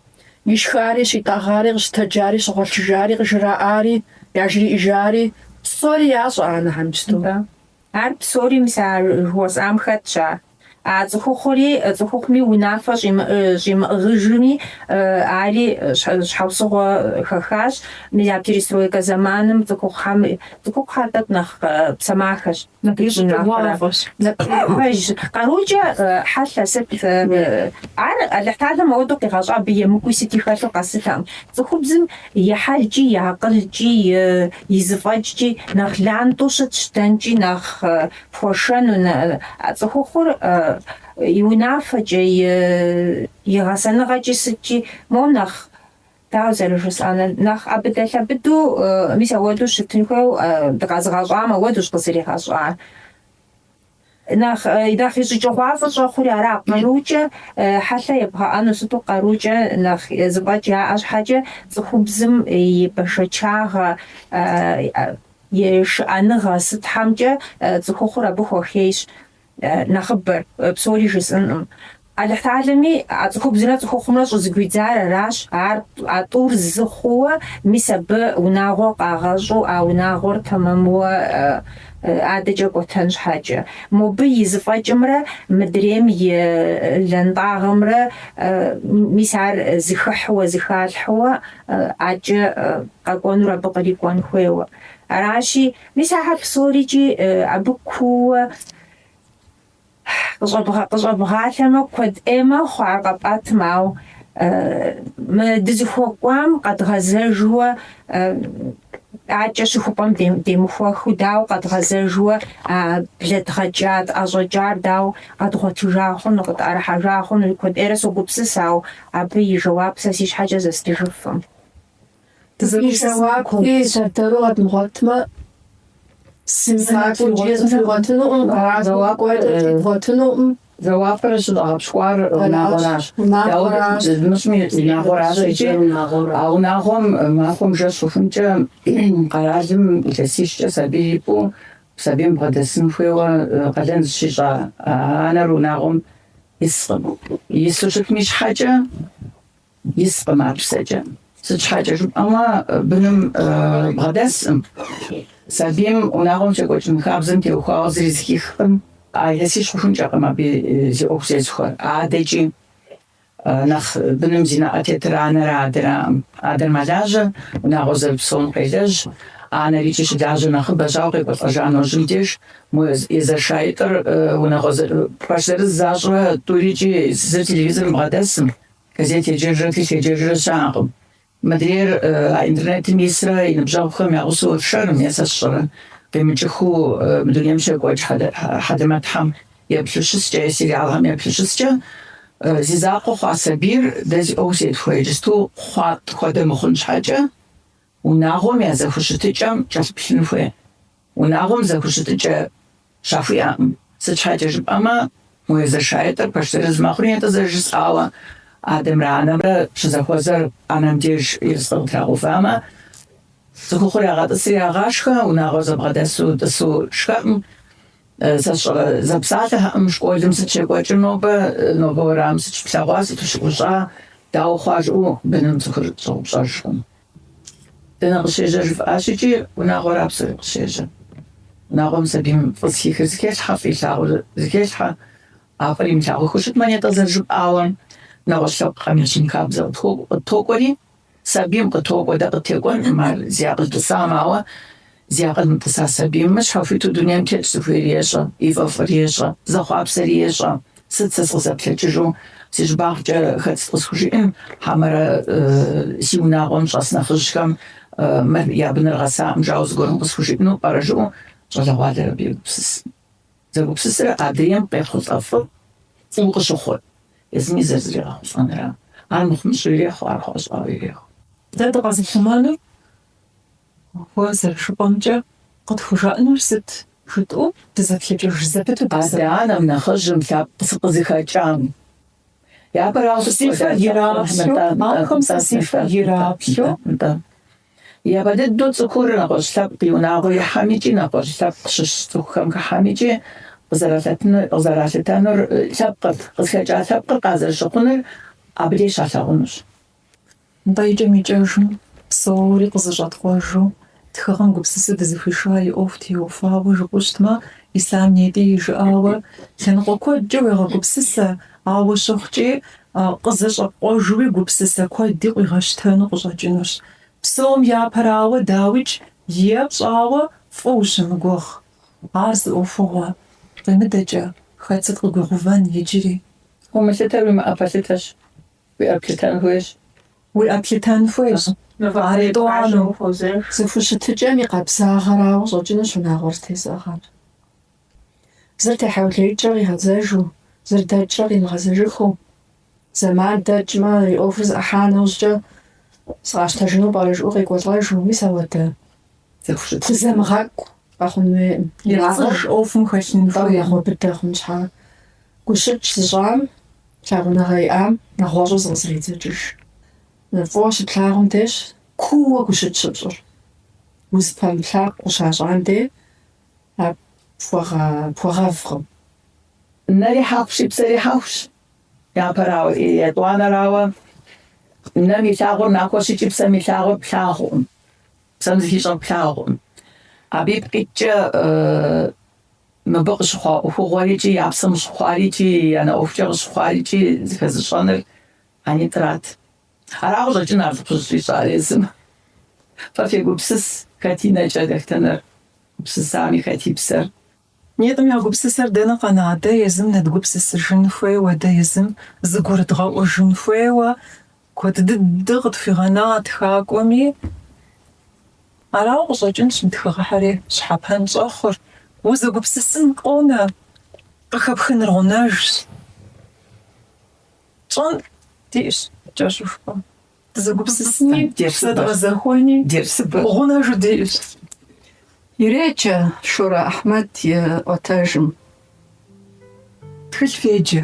Ишхари, щитӏэгъари, къыщытэджари, щыгъуэлъыжари, къыжраӏари, яжриӏэжари, псори ящӏэ анэхэм иджыпсту. Ар псори мис а жыхуэсӏам хэтщ ар. А цӏыхухъури, цӏыхухъуми унафэ щӏимыӏыгъыжми, ари щхьэусыгъуэ хэхащ. Мис а перестройкэ зэманым цӏыхухъухэм, цӏыхухъухэр тӏэкӏу нэхъ псэмахэщ. Пэжщ. Къарукӏэ хьэлъэ сыт? Ар Алыхьталэм ауэдэу къигъэщӏа, абы емыкӏуи сыти хэлъу къэслъытэкъым. Цӏыхубзым и хьэлкӏи, и акъылкӏи, и зэфӏэкӏкӏи нэхъ лантӏэу щытщ, дэнкӏи нэхъ пхуэшэну. Цӏыхухъур и унафэкӏэ, и гъэсэныгъэкӏи сыткӏи моуэ нэхъ Дауэ зэрыжысӏэныр? Нэхъ ӏэбыдэ-лъэбыдэу, мис ауэдэу щытын хуейуэ дыкъэзыгъэщӏам ауэдэущ къызэригъэщӏар. Нэхъ нэхъ ищӏыкӏыгъуафӏэ щӏэхъури ара, къарукӏэ хьэлъэ ебгъэӏэну, сыту къарукӏэ нэхъ зэфӏэкӏ яӏэ щхьэкӏэ цӏыхубзым и бэшэчагъэ, и шыӏэныгъэ сытхьэмкӏэ цӏыхухъур абы хуэхейщ. Нэхъыбэр, псори жысӏэнкъым. Алыхьталэми а цӏыхубзрэ цӏыхухъумрэ щӏызэгуидзар аращ, ар а тӏур зы хъууэ, мис абы унагъуэ къагъэщӏу, а унагъуэр тэмэмуэ адэкӏэ кӏуэтэн щхьэкӏэ. Мобы и зэфӏэкӏымрэ мыдрейм и лантӏагъэмрэ мис ар зыхыхьуэ, зыхалъхьуэ адэкӏэ къэкӏуэнур абы кърикӏуэн хуейуэ. Аращи, Мис ахэр псорикӏи абы кууэ къыщӏэбгъалъэмэ, куэд ӏей мэхъу ар къэпӏэтым, ауэ мы дызыхуэкӏуам къэдгъэзэжуэ адэкӏэ щыхупӏэм демыхуэхыу, дауэ къэдгъэзэжуэ а блэдгъэкӏа, тӏэщӏэкӏар дауэ къэдгъуэтыжа хъуну, къытӏэрыхьэжа хъуну, куэд ӏейрэ согупсыс, ауэ абы и жэуап сэ си щхьэкӏэ зэстыжыфкъым. И жэуапри дэр-дэру къэдмыгъуэтмэ, закӏуэкӏи къытхуигъуэтынукъым, къэралу къэкӏуэкӏи дгъуэтынукъым. Жэуапыр щыщӏэгъэпщкӏуар унагъуэращ. Унагъуэращ. Дымыщӏми унагъуэращ икӏи а унагъуэм махуэм жэщ хъухункӏэ къэралым илъэсищкӏэ сабийр ипӏу, сабийм бгъэдэсын хуейуэ къалэн зыщищӏа анэр унагъуэм искъым. Ису щытми щхьэкӏэ Искъым ар псэкӏэ. Сыт щхьэкӏэ жыпӏэмэ, быным бгъэдэскъым. Сабийм унагъуэм щекӏуэкӏын хабзэм теухуауэ зыри зыхихкъым. А илъэсищ хъухункӏэкъым абы зи ӏуэху зезыхуэр. Адэкӏи нэхъ быным зи нэӏэ тетыр анэрэ адэраӏым. Адэр мэлажьэ, унагъуэр зэрыпсэун къелэжь. Анэр икӏи щылажьэр нэхъыбэщ, ауэ къекӏуэлӏэжа нэужьым деж мо езэшаитӏыр унагъуэ пэш зырыз защӏрэ тӏурикӏи зыр телевизорым бгъэдэсым. Газет еджэжрэ тхылъ еджэжрэ щыӏэкъым. Мыдрейр а интернетым исрэ и ныбжьэгъухэм я гъусэу уэршэрым, е сэ сщӏэрэ, къимыкӏыхыу мы дунейм щекӏуэкӏ хьэлэмэтхэм еплъу щыскӏэ е сериалхэм еплъу щыскӏэ, зи закъуэ хъуа сабийр дэ зи ӏуэху зетхуэ иджысту хъуатӏ хуэдэ мыхъун щхьэкӏэ. Унагъуэм я зэхущытыкӏэм кӏэлъыплъын хуей. Унагъуэм зэхущытыкӏэ щахуиӏэкъым. Сыт щхьэкӏэ жыпӏэмэ, мо езэшаитӏыр пэш зырыз мэхъури, нетӏэ зэрыжысӏауэ, адэмрэ анэмрэ щызэхуэзэр ӏэнэм деж ерыскъы къытрагъэувамэ, цӏыхухъур ягъэтӏысри ягъашхэ, унагъуэр зэбгъэдэсу тӏысу шхэкъым. Сэ сщӏэрэ зэпсалъэхэкъым, школым сыт щекӏуэкӏыр нобэ, нобэ уэрамым сыт щыплъэгъуа, сыт ущыӏущӏа, дауэ хъуа жыӏэу быным цӏыхур щӏэупщӏэжкъым. Дэнэ къыщежьэр жыфӏащ икӏи унагъуэра псори къыщежьэр. Унагъуэм сабийм фӏы зыхихыр зыхелъхьэ, фӏы илъагъур зыхелъхьэ. А фӏыр имылъагъухыу щытмэ, нетӏэ зэрыжыпӏауэ, нэгъуэщӏ лъэпкъхэм я щэнхабзэ къытокӏуэри, сабийм къытокӏуэ, дэ къыттекӏуэнкъым ар зи акъыл тӏысам, ауэ зи акъыл мытӏыса сабийм щхьэхуиту дунейм тетщ, зыхуейр ещӏэ, и фӏэфӏыр ещӏэ, зэхъуапсэри ещӏэ. Сыт сэ сыкъызэплъэкӏыжу си щӏыбагъкӏэ хэт сыт къысхужиӏэн, хьэмэрэ си унагъуэм щӏэс нэхъыжьхэм мыр я быныр гъэсакъым жаӏэу зыгуэрым къысхужиӏэну пӏэрэ жыӏэу щӏалэгъуалэр абы егупсыс. Зэгупсысыр адрейм къехъулӏэ фӏыр фӏыуэ къыщыхъур, езыми зэрызригъэхъулӏэнра. Ар мыхъумыщӏэу ирехъу, ар хъуэщӏауэ ирехъу. Дэ дыкъэзыхъумэнур Уэ зэрыжыпӏэмкӏэ къытхужаӏэнур сыт жытӏэу дызэплъэкӏыж зэпыту дыпсэу. Адэ-анэм, нэхъыжьым, лъэпкъ сыкъызыхэкӏам. Япэрауэ сыт Си фэр ираплъу, ахэм сэ си фэр ираплъу. Нтӏэ. Япэ дыдэу цӏыхур нэгъуэщӏ лъэпкъ и унагъуэ ихьэм икӏи нэгъуэщӏ лъэпкъ щыщ цӏыхухэм хыхьэм икӏи къызэралъытэнур лъэпкъыр, къызыхэкӏа лъэпкъыр къазэрыщыхъунур абы деж щалъагъунущ. Нтӏэ, икӏэм-икӏэжым псори къызэщӏэткъуэжу, тхыгъэм гупсысэ дызыхуиша и ӏуэху теухуауэ жыпӏэу щытмэ, Ислъам нетӏи жиӏауэ, лъэныкъуэ куэдкӏэ уегъэгупсысэ, ауэ щыхъукӏи, къызэщӏэпкъуэжуи гупсысэ куэди къуигъэщтэну къыщӏэкӏынущ. Псом япэрауэ, дауикӏ, е пщӏауэ фӏы ущымыгугъ. Ар зы ӏуэхугъуэ. Къимыдэкӏэ, хэт сыт къыгуигъувэн иджыри? Умылъытэр уимыӏэ пэлъытэщ. Уиӏэр плъытэн хуейщ. Уиӏэр плъытэн хуейщ. Ар етӏуанэу. Зэхущытыкӏэм и къабзагъэрауэ къыщӏэкӏынущ унагъуэр зэтезыӏыгъэр. Зыр техьэулеикӏрэ къигъэзэжу, зыр дэкӏрэ къимыгъэзэжыхыу, зэман дэкӏмэ, и ӏуэхур зэӏыхьа нэужькӏэ сыкъащтэжыну пӏэрэ жыӏэу къекӏуэлӏэжу, мис ауэдэ хузэмыгъэкӏу къэхъун хуейкъым. Епцӏыж ӏуэхум хэлъын хуейкъым. Унагъуэ быдэ хъун щхьа. Гущыкӏ зыщӏам Лъагъуныгъэ иӏам нэгъуэщӏу зыкъызредзэкӏыж. Фӏыуэ щыплъагъум деж кууэ гущыкӏ щыпщӏыр. Узыпэмыплъа къыщащӏам дей ар пхуэгъэвкъым. Нэри хьэхущи, псэри хьэхущ, япэрауэ, етӏуанэрауэ, нэм илъагъур нахуэщ икӏи псэм илъагъур плъагъукъым, псэм зыхищӏэр плъагъукъым. Абы ипкъ иткӏэ Мыбы къыщыхъуа ӏуэхугъуэр икӏи я псэм къыщыхъуар икӏи я нэ ӏуэхукӏэ къыщыхъуар икӏи зыхэзыщӏэныр а нитӏрат. Ара къыщӏэкӏын ар лӏыхъужь щӏищӏар езым. Фэ фегупсыс, хэт и нэкӏэ дэтхэнэр гупсысами, хэт и псэр. Нитӏым я гупсысэр дэнэ къэна, дэ езым нэдгупсысыжын хуейуэ, дэ езым зыгурыдгъэӏуэжын хуейуэ, Куэд дыдэ къытхуигъэна тхакӏуэми, арауэ къыщӏэкӏынщ мы тхыгъэхэри щхьэпэн щӏэхъур. Узэгупсысын къонэ, къыхэпхыныр гъунэжщ. Тщӏэн диӏэщ, кӏэщӏу жыпӏэм. Дызэгупсысыни, зэдгъэзэхуэни гъунэжу диӏэщ. Иреджэ Шорэ Ахьмэд и ӏуэтэжым. Тхылъ феджэ.